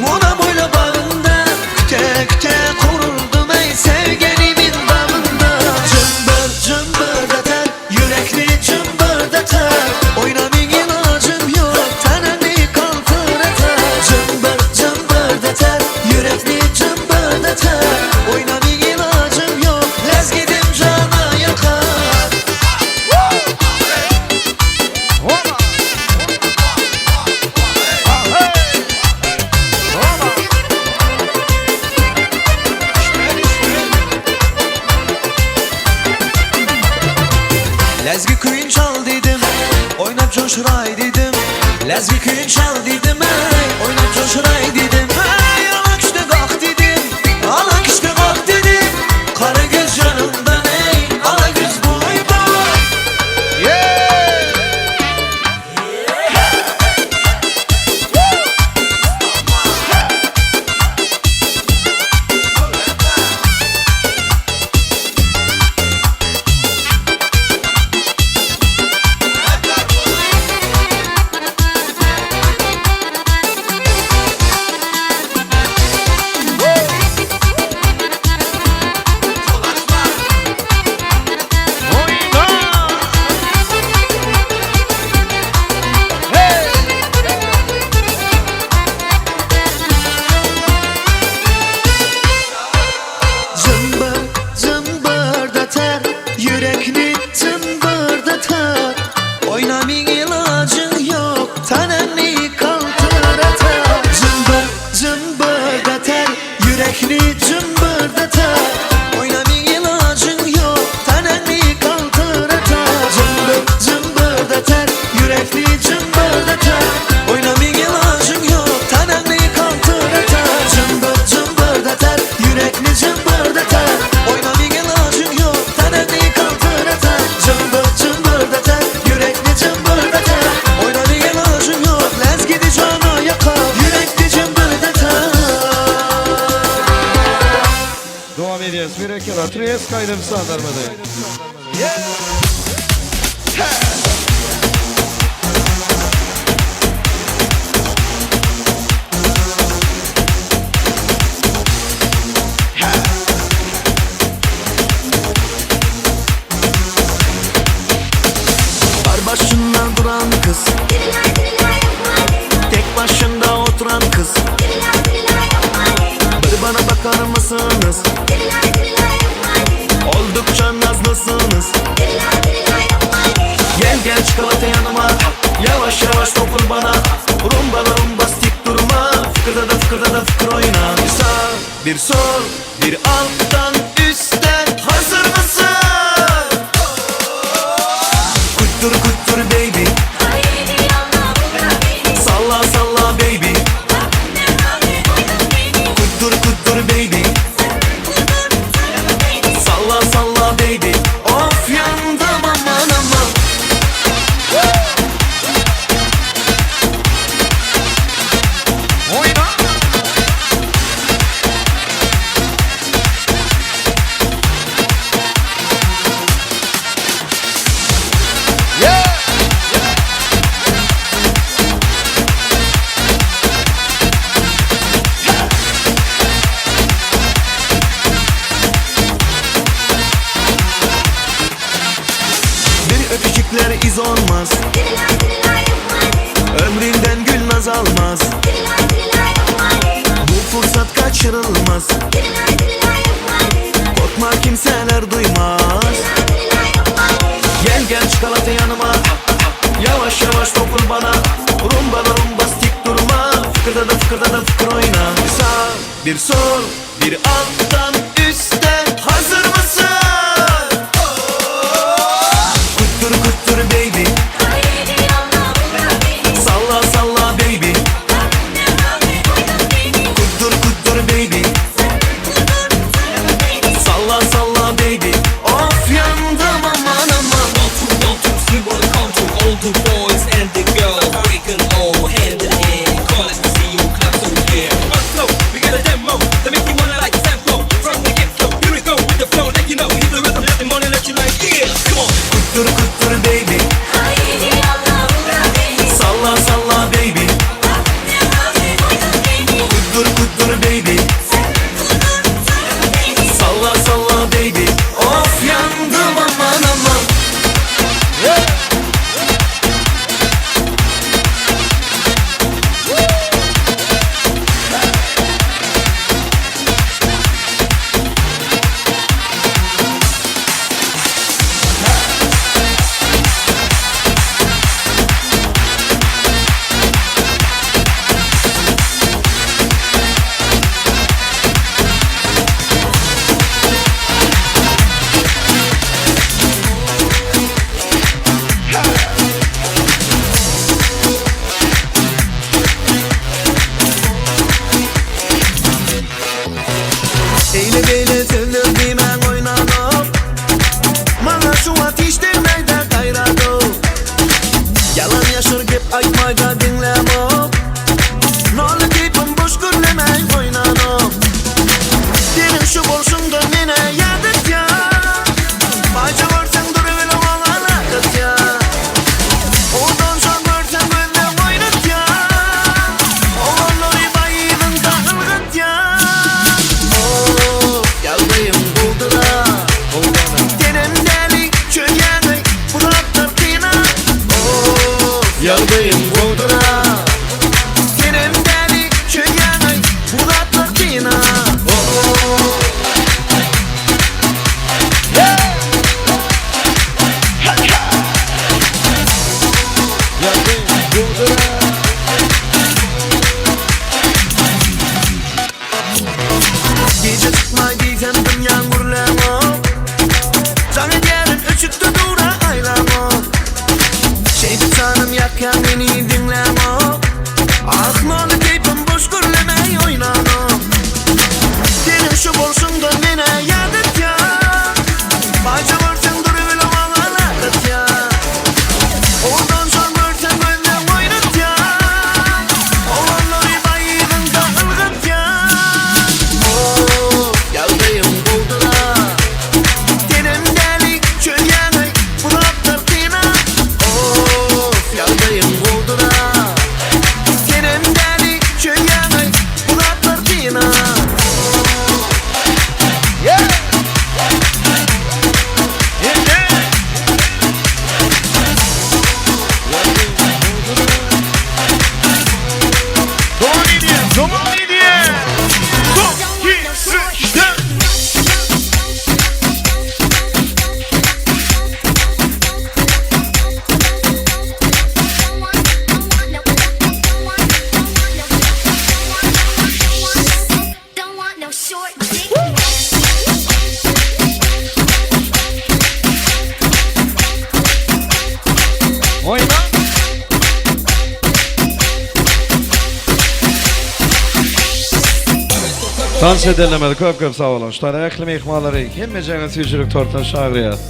Mona bo'yla bag'imda Kuta kuta qurildim ey sevganimin bag'ında Jimbir jimbirdatar Yurakni jimbirdatar O'ynaming ilojim yo'q Tanangni qaltiratar Jimbir jimbirdatar Yurakni jimbirdatar O'ynaming ilojim yo'q Lazgidim jana yoqar Homa! Hey! Homa! Lezgi kuyin çal dedim Oynap coşuray dedim Lezgi kuyin çal dedim ey Oynap coşuray dedim Ey ala küşte kalk dedim Ala küşte kalk dedim Kara göz yanımdan ey Ala göz boy boy Yeah! Oyna! Hey! Zımbır zımbırdatar Yürekni zımbırdatar Oynaming ilacın yok Tanangni kaltıratar Zımbır zımbırdatar Yürekni zımbırdatar Oynaming ilacın yok Tanangni kaltıratar Zımbır zımbırdatar Yürekni zımbırdatar Oynaming ilacın yok Tanangni kaltıratar Zımbır zımbırdatar Yürekni zımbırdatar Oynaming ilacın yok Tanangni kaltıratar Zımbır zımbırdatar Yürekni zımbırdatar Oynaming ilacın yok Lezgidi cana yakar Yürekni zımbırdatar Dowam edýäs. Berekella. Tresk aýdym sazlarymyzy. Yeah! Bar başında duran kız Tek başında oturan kız Bir bana bakar mısınız? Oldukça nazlısınız Gel gel çikolata yanıma Yavaş yavaş dokun bana Rumba rumbastik durma Fıkırda da fıkırda da fıkır oyna Bir sağ bir sol bir alttan üstten Hazır mısın? Kuttur kuttur baby Salla salla baby Kuttur kuttur baby Salla salla baby Of yandım aman aman Oýna! Yeah! iz olmaz. Ömründen gül naz almaz. Bu fırsat kaçırılmaz. Korkma kimseler duymaz. Gel gel çikolata yanıma. Yavaş yavaş dokun bana. Rumba da rumbastik durma. Fıkırda da fıkırda da fıkır oyna. Bir sağ bir sol bir alttan üstten. Hazır mısın? Kuttur kuttur baby. Salla salla baby. Kuttur kuttur baby. Salla salla baby. Of yandım aman aman. One two one two three wanna come to all the boys and the girls breaking all hand in hand. Call it see you clap so yeah. One flow, we got a demo that make you wanna like sample from the get go. Here we go with the flow, let you know hit the rhythm, let the money let you like yeah. Come on. Kuttur kuttur baby. Salla salla baby. Kuttur kuttur baby. Salla salla baby. Of yandım aman aman. Eyle beyle sözler diýmän oýnanok. Maňa şu ateş degmeyde gaýrat ol. Yalan yaşır gep aýtmaýda diňlämok. Noly keýpim boş gürlemäý oýnanok. Seniň şu bolşuňda mene ýadatýa. Baýja görseň durup ele oňa Odan şon görseň gözle oýnatýa. Oğlanlary baýynyňda ylgatýa. Oh, ýagdaýym boldy-da. Senem däli çöýäňi bu zatlar kyna. Oh, ýagdaýym boldy-da. Senem däli çöýäňi bu zatlar kyna. Oh. Ýagdaýym boldy-da. Gije çykmaý diýsem dünýäň gürläňok. Jaň edýärin öçükde dura aýlaňok. Şeýdip janym ýakýan meni diňläňok. Ah noly keýpim boş gürlemäý oýnanok. Seniň şu bolşuňda mene ýadatýa. Baýja görseň durup ele maňa lagatýa. Odan şon görseň gözle oýnatýa. Oğlanlary baýynyňda ylgatýa. Oh, ýagdaýym boldy-da. Senem däli çöýäňi bu zatlar kyna. Oh, ýagdaýym boldy-da. Senem däli çöýäňi bu zatlar kyna. Yeah! Yeah! Ýagdaýym boldy-da. Dowam edýär, dowam edýär. Son, iki, üç, dört. Don't want no short dick. Oýna. Tans edenlerimize köp köp sag boluň. Şu taýda ähli myhmanlary hemmejeňizi süýjülik tortuna çagyrýas.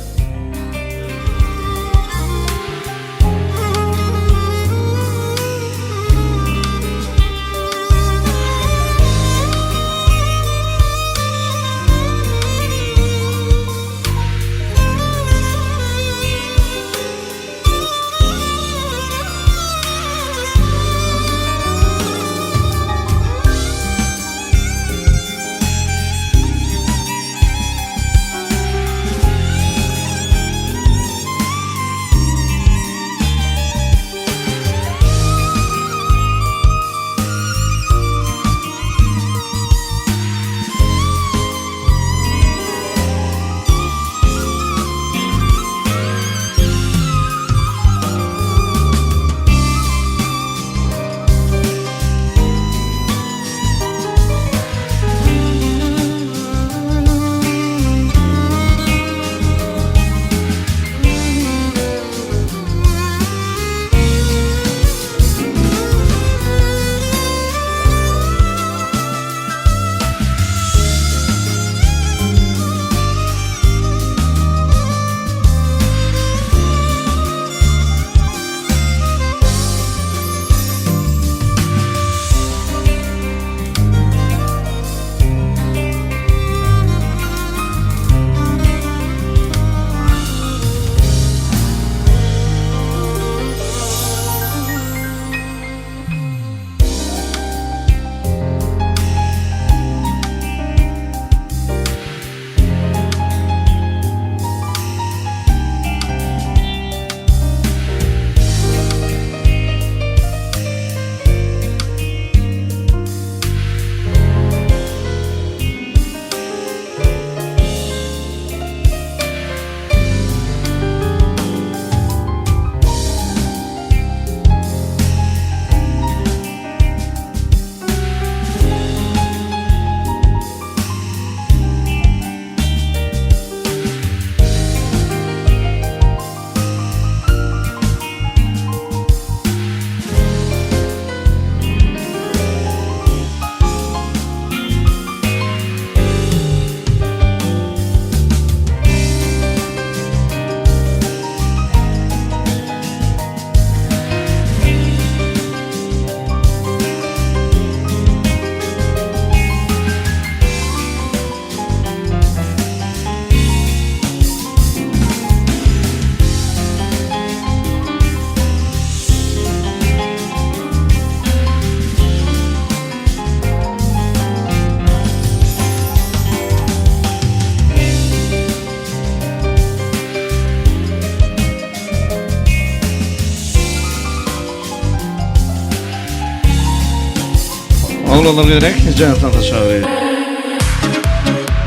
Oglanlar gerek, jan çagyrýar.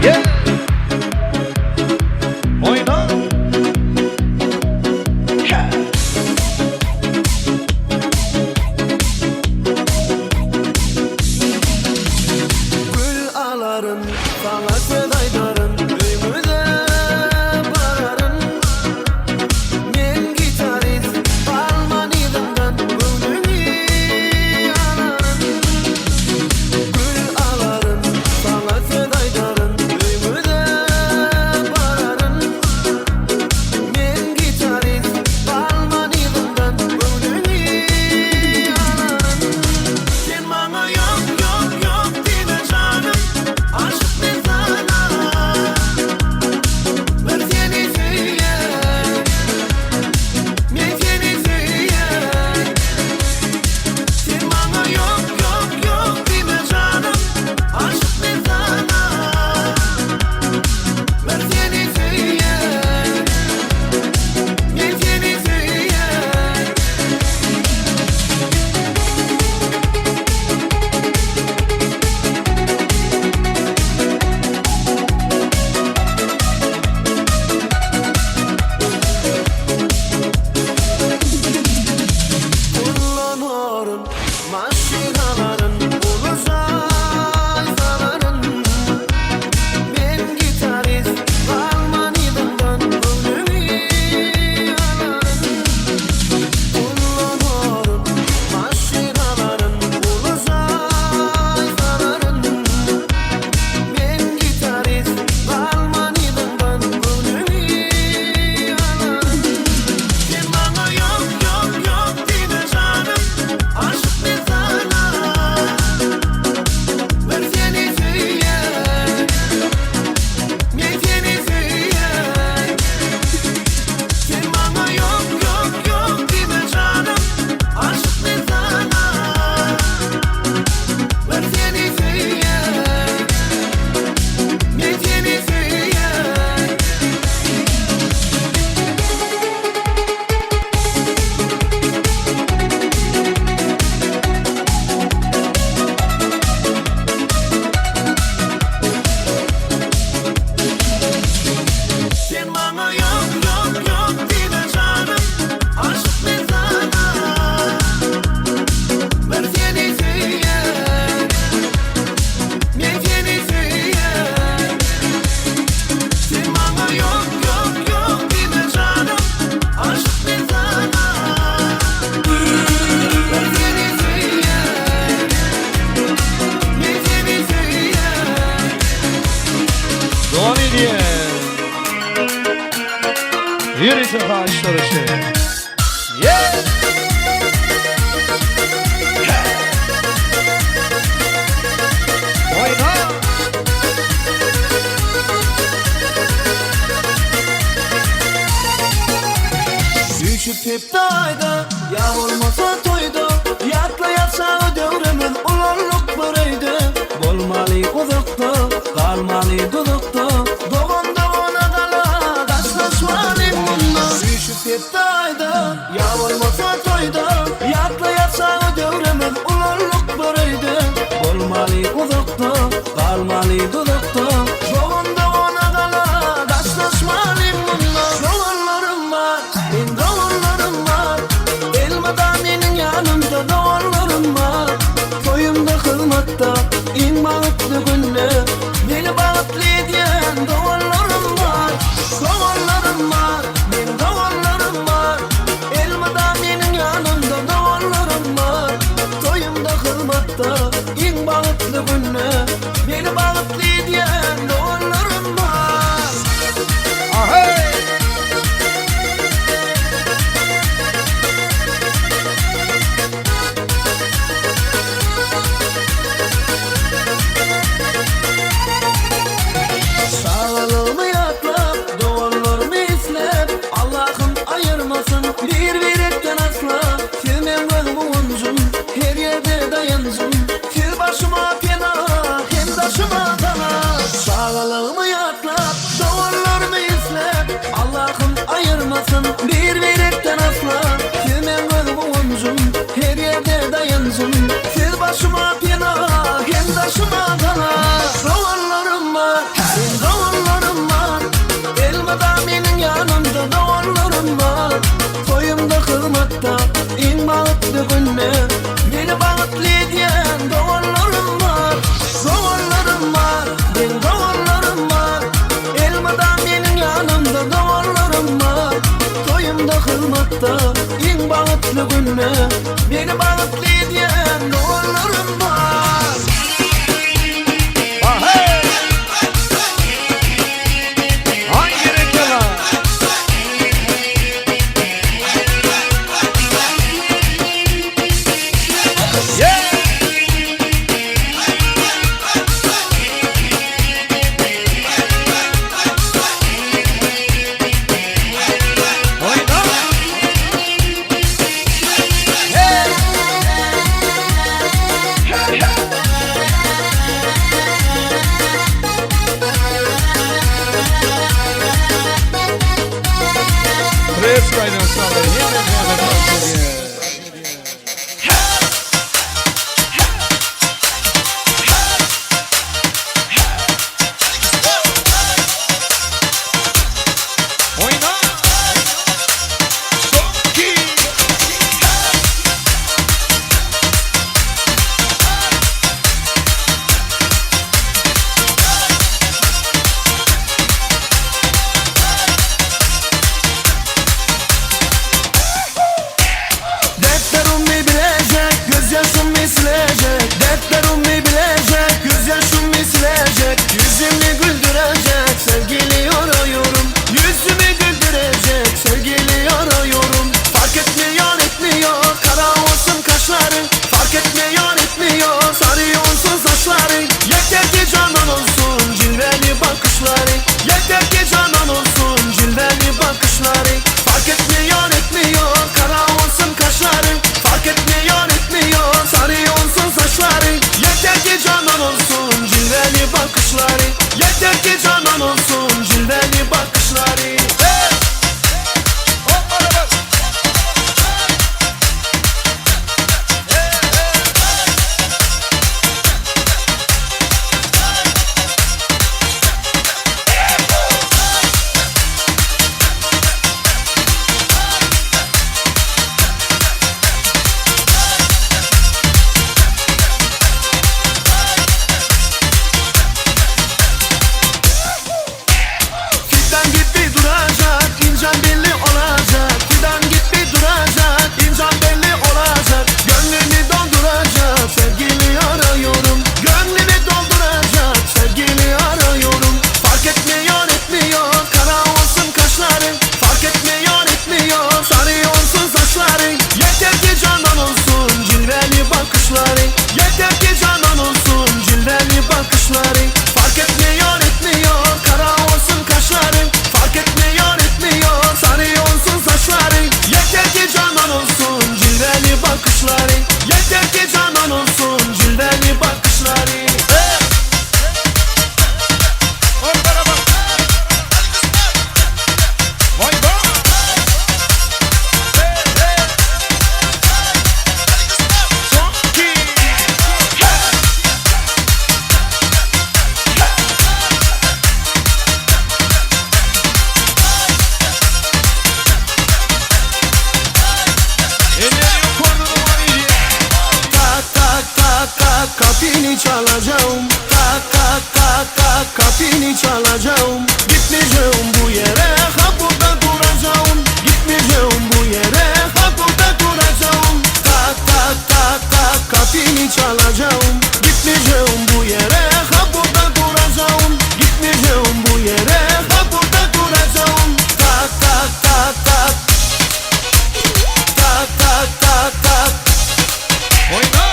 Yeah! Oýna! Gül alaryn, saňa söz aýdaryn, Öýüňize bararyn. Men gitarist, galman yzyňdan, Göwnüňi alaryn. Gül alaryn, saňa söz aýdaryn, Öýüňize bararyn. Men gitarist, galman yzyňdan, Göwnüňi alaryn. Sen maňa ýok, ýok, ýok diýme janym, Aşyk men saňa. Bir seni söýýän, Men seni söýýän. Sen maňa ýok, ýok, ýok diýme janym, Aşyk men saňa. Bir seni söýýän, Men seni söýýän. Kullanaryn, maşyn alaryn, uly jaý salaryn. Men gitarist, galman yzyňdan, Göwnüňi alaryn. Kullanaryn, maşyn alaryn, uly jaý salaryn. Men gitarist, galman yzyňdan, Göwnüňi alaryn. Sen maňa ýok, ýok, ýok diýme janym, Aşyk men saňa. Bir seni söýýän, Men seni söýýän. Sen maňa ýok, ýok, ýok diýme janym, Aşyk men saňa. Bir seni söýýän, Men seni söýýän. Sen maňa ýok, ýok, ýok diýme janym, Aşyk men saňa. Bir seni söýýän, Men seni söýýän. Sen maňa ýok, ýok, ýok diýme janym, Aşyk men saňa. Bir seni söýýän, Men seni söýýän. Dowam edýär. Ýörite haýyşlar üçin. Yeah! Oýna! Süýşüp hepde aýda, ýa bolmasa toýda, Ýatlaýarsa döwrümiz ulallyk bir öýde. Bolmaly uzakda, galmaly duzakda, Dogan dogana gala, daşlaşmaly munda. Süýşüp hepde aýda, ýa bolmasa toýda, Ýatlaýarsa döwrümiz ulallyk bir öýde. Bolmaly uzakda, galmaly duzakda, Dogan dogana gala, daşlaşmaly munda. Doganlarym bar, men doganlarym bar, Elmydam meniň ýanymda doganlarym bar. Toýumda hyzmatda, iň bagtly günde, Meni bagtly edýän doganlarym bar. Doganlarym bar, men doganlarym bar, Elmydam meniň ýanymda doganlarym bar. Toýumda hyzmatda, iň bagtly günde, Meni bagtly edýän doganlarym bar. Ahey! Çagalygymy ýatlap, doganlarymy isläp, Allahym aýyrmasyn bir birekden asla. Siz meň göz guwanjym, her ýerde daýanjym, Siz başyma pena, hem daşyma gala. Çagalygymy ýatlap, doganlarymy isläp, Allahym aýyrmasyn bir birekden asla. Siz meň göz guwanjym, her ýerde daýanjym, Siz başyma pena. Bagtly günde meni bagtly edýän doganlarym bar. Ahey! Ay berekella! Yeah! Oýna! Hey! Hey, hey! Pres gaýdan sala, hemme jana tans edýär. Oýna! Soňky! Dertlerimi bilecek, gözyaşımı silecek. Dertlerimi bilecek, gözyaşımı silecek. Yüzümü güldürecek, sevgili arıyorum. Yüzümü güldürecek, sevgili arıyorum. Fark etmiyor, etmiyor, kara olsun kaşları. Fark etmiyor, etmiyor, sarı olsun saçları. Yeter ki canan olsun, cilveli bakışları. Yeter ki canan olsun, cilveli bakışları. Fark etmiyor, etmiyor, kara olsun kaşları. Fark etmiyor, etmiyor, sarı olsun saçları. Yeter ki canan olsun, cilveli bakışları. Yeter ki canan olsun, cilveli bakışları. Hey! Hoppala bak! Hey, hey! Fidan gibi duracak, ince belli olacak. Fidan gibi duracak, ince belli olacak. Gönlümü dolduracak, sevgili arıyorum. Gönlümü dolduracak, sevgili arıyorum. Fark etmiyor, etmiyor, kara olsun kaşları. Fark etmiyor, etmiyor, sarı olsun saçları. Yeter ki canan olsun, cilveli bakışları. Yeter ki canan olsun, cilveli bakışları. Fark etmiyor, etmiyor, kara olsun kaşları. Fark etmiyor, etmiyor, sarı olsun saçları. Yeter ki canan olsun, cilveli bakışları. Yeter ki canan olsun, cilveli bakışları. Hey! Hoppala bak! Vay be! Hey, hey! Soňky! Hey! Hey! Elleri yukarıda duman Tak tak tak tak kapını çalacağım. Tak tak tak tak kapını çalacağım. Gitmeyeceğim bu yere, ha burada duracağım. Gitmeyeceğim bu yere, ha burada duracağım. Tak tak tak tak kapını çalacağım. Gitmeyeceğim bu yere, ha burada duracağım. Gitmeyeceğim bu yere, ha burada duracağım. Tak tak tak tak. Tak tak tak tak. Oýna!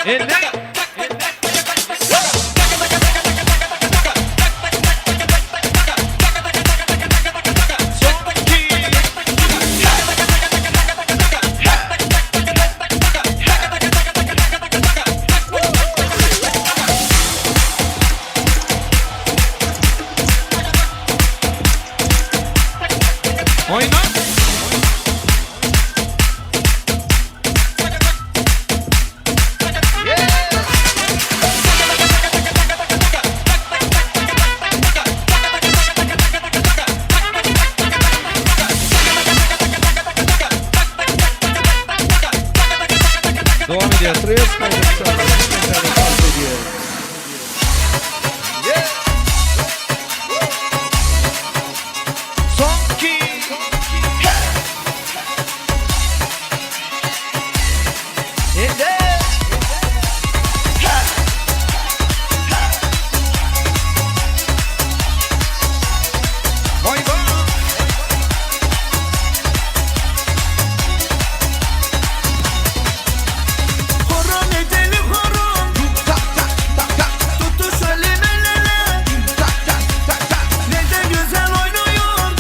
Indi. Oýna. Dowam edýär. Tres Soňky. Indi. Vay vay. Horon edelim horon. Tutuşalım el ele. Ne de güzel oynuyor.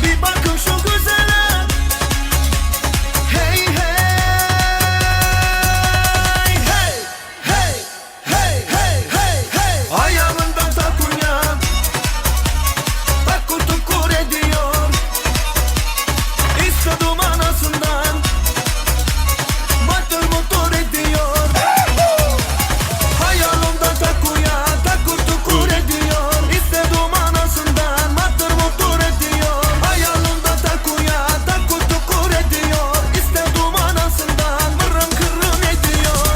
Bir bakın şu güzele. Hey hey hey hey hey hey hey hey. Ayağında takunya. Takkur tukur ediyor. İstedim anasından. Motor motor ediyor. Hayalımda takuya takur tukur ediyor. İstedim anasından motor motor ediyor. Hayalımda takuya takur tukur ediyor. İstedim anasından mırın kırın ediyor.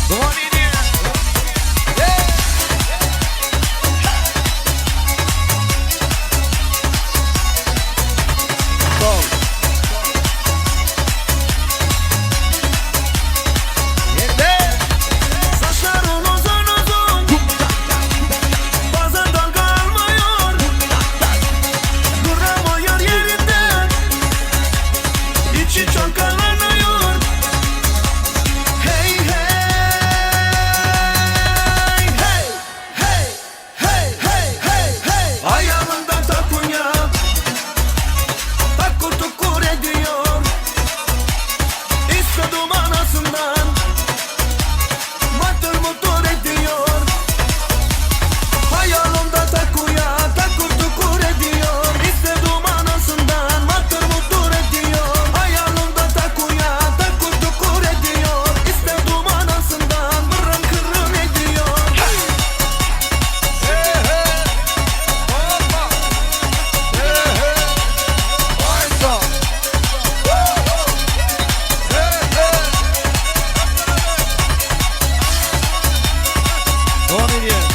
Dowam edýär. Sol. Indi. Saçların uzun uzun. Bazen dalga almıyor. Duramıyor yerinde. İçi çalkalanıyor. Hey hey hey hey hey hey hey hey. Ayağında takunya. Takkur tukur ediyor. İstedim anasından. Motor motor ediyor. Hayalımda takuya takur tukur ediyor. İstedim anasından motor motor ediyor. Hayalımda takuya takur tukur ediyor. İstedim anasından mırın kırın ediyor. Hey hey. Hoppa. Hey hey. Oýna. Hey hey. Dowam edýär.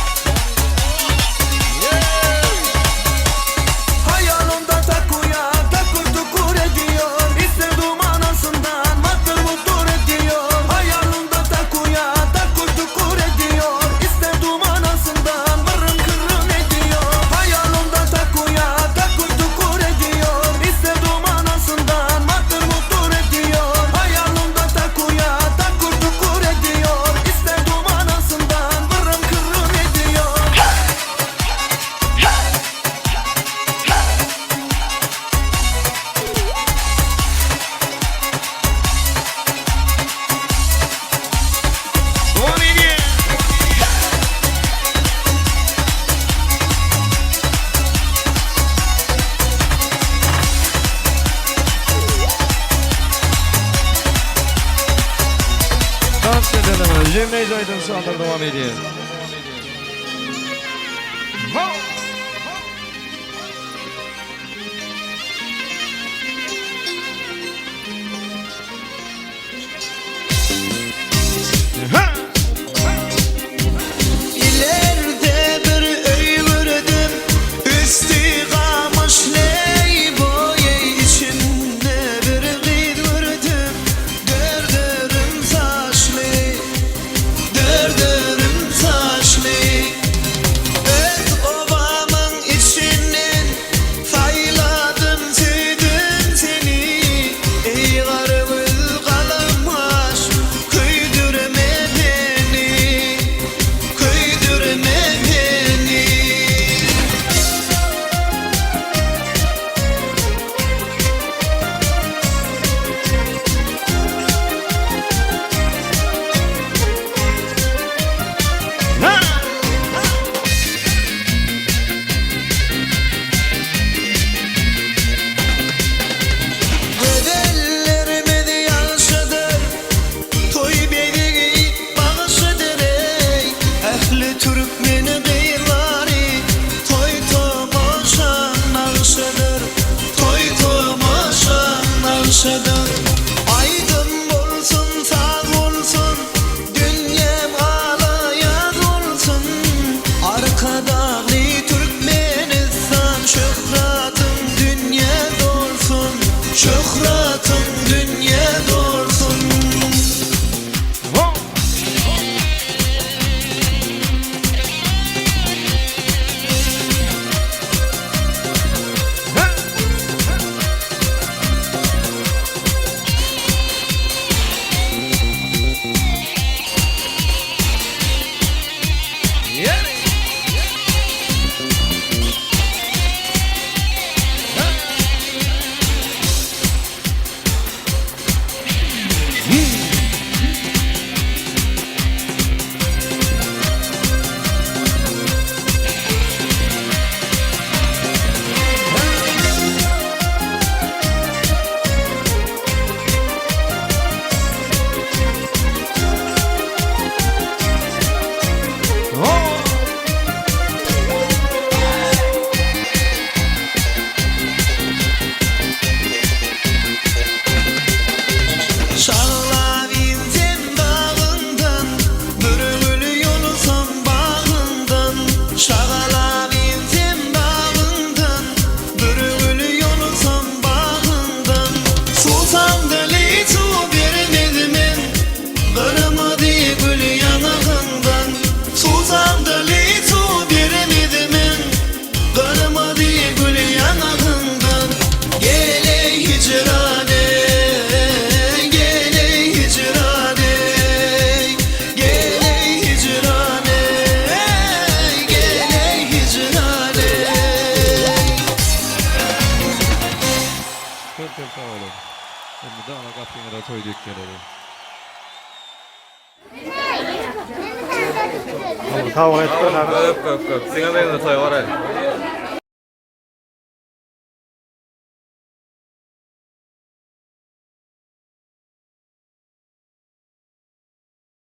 Hayalımda takuya takur tukur ediyor. İstedim anasından motor motor ediyor. Hayalımda takuya takur tukur ediyor. İstedim anasından mırın kırın ediyor. Hayalımda takuya takur tukur ediyor. İstedim anasından motor motor ediyor. Hayalımda takuya takur tukur ediyor. İstedim anasından mırın kırın ediyor. Dowam edýär. Dans edelim. Jemleýji aýdym sazlar dowam edýär. Ho! Ha! İleride bir öý gördüm Üstü gamış ley boyu içinde bir gyz gördüm Dördürüm saçly Dördürüm saçly. tekgeleri. Sag bol aýdyp ber. Köp köp köp. Siňe beýle toý goraý.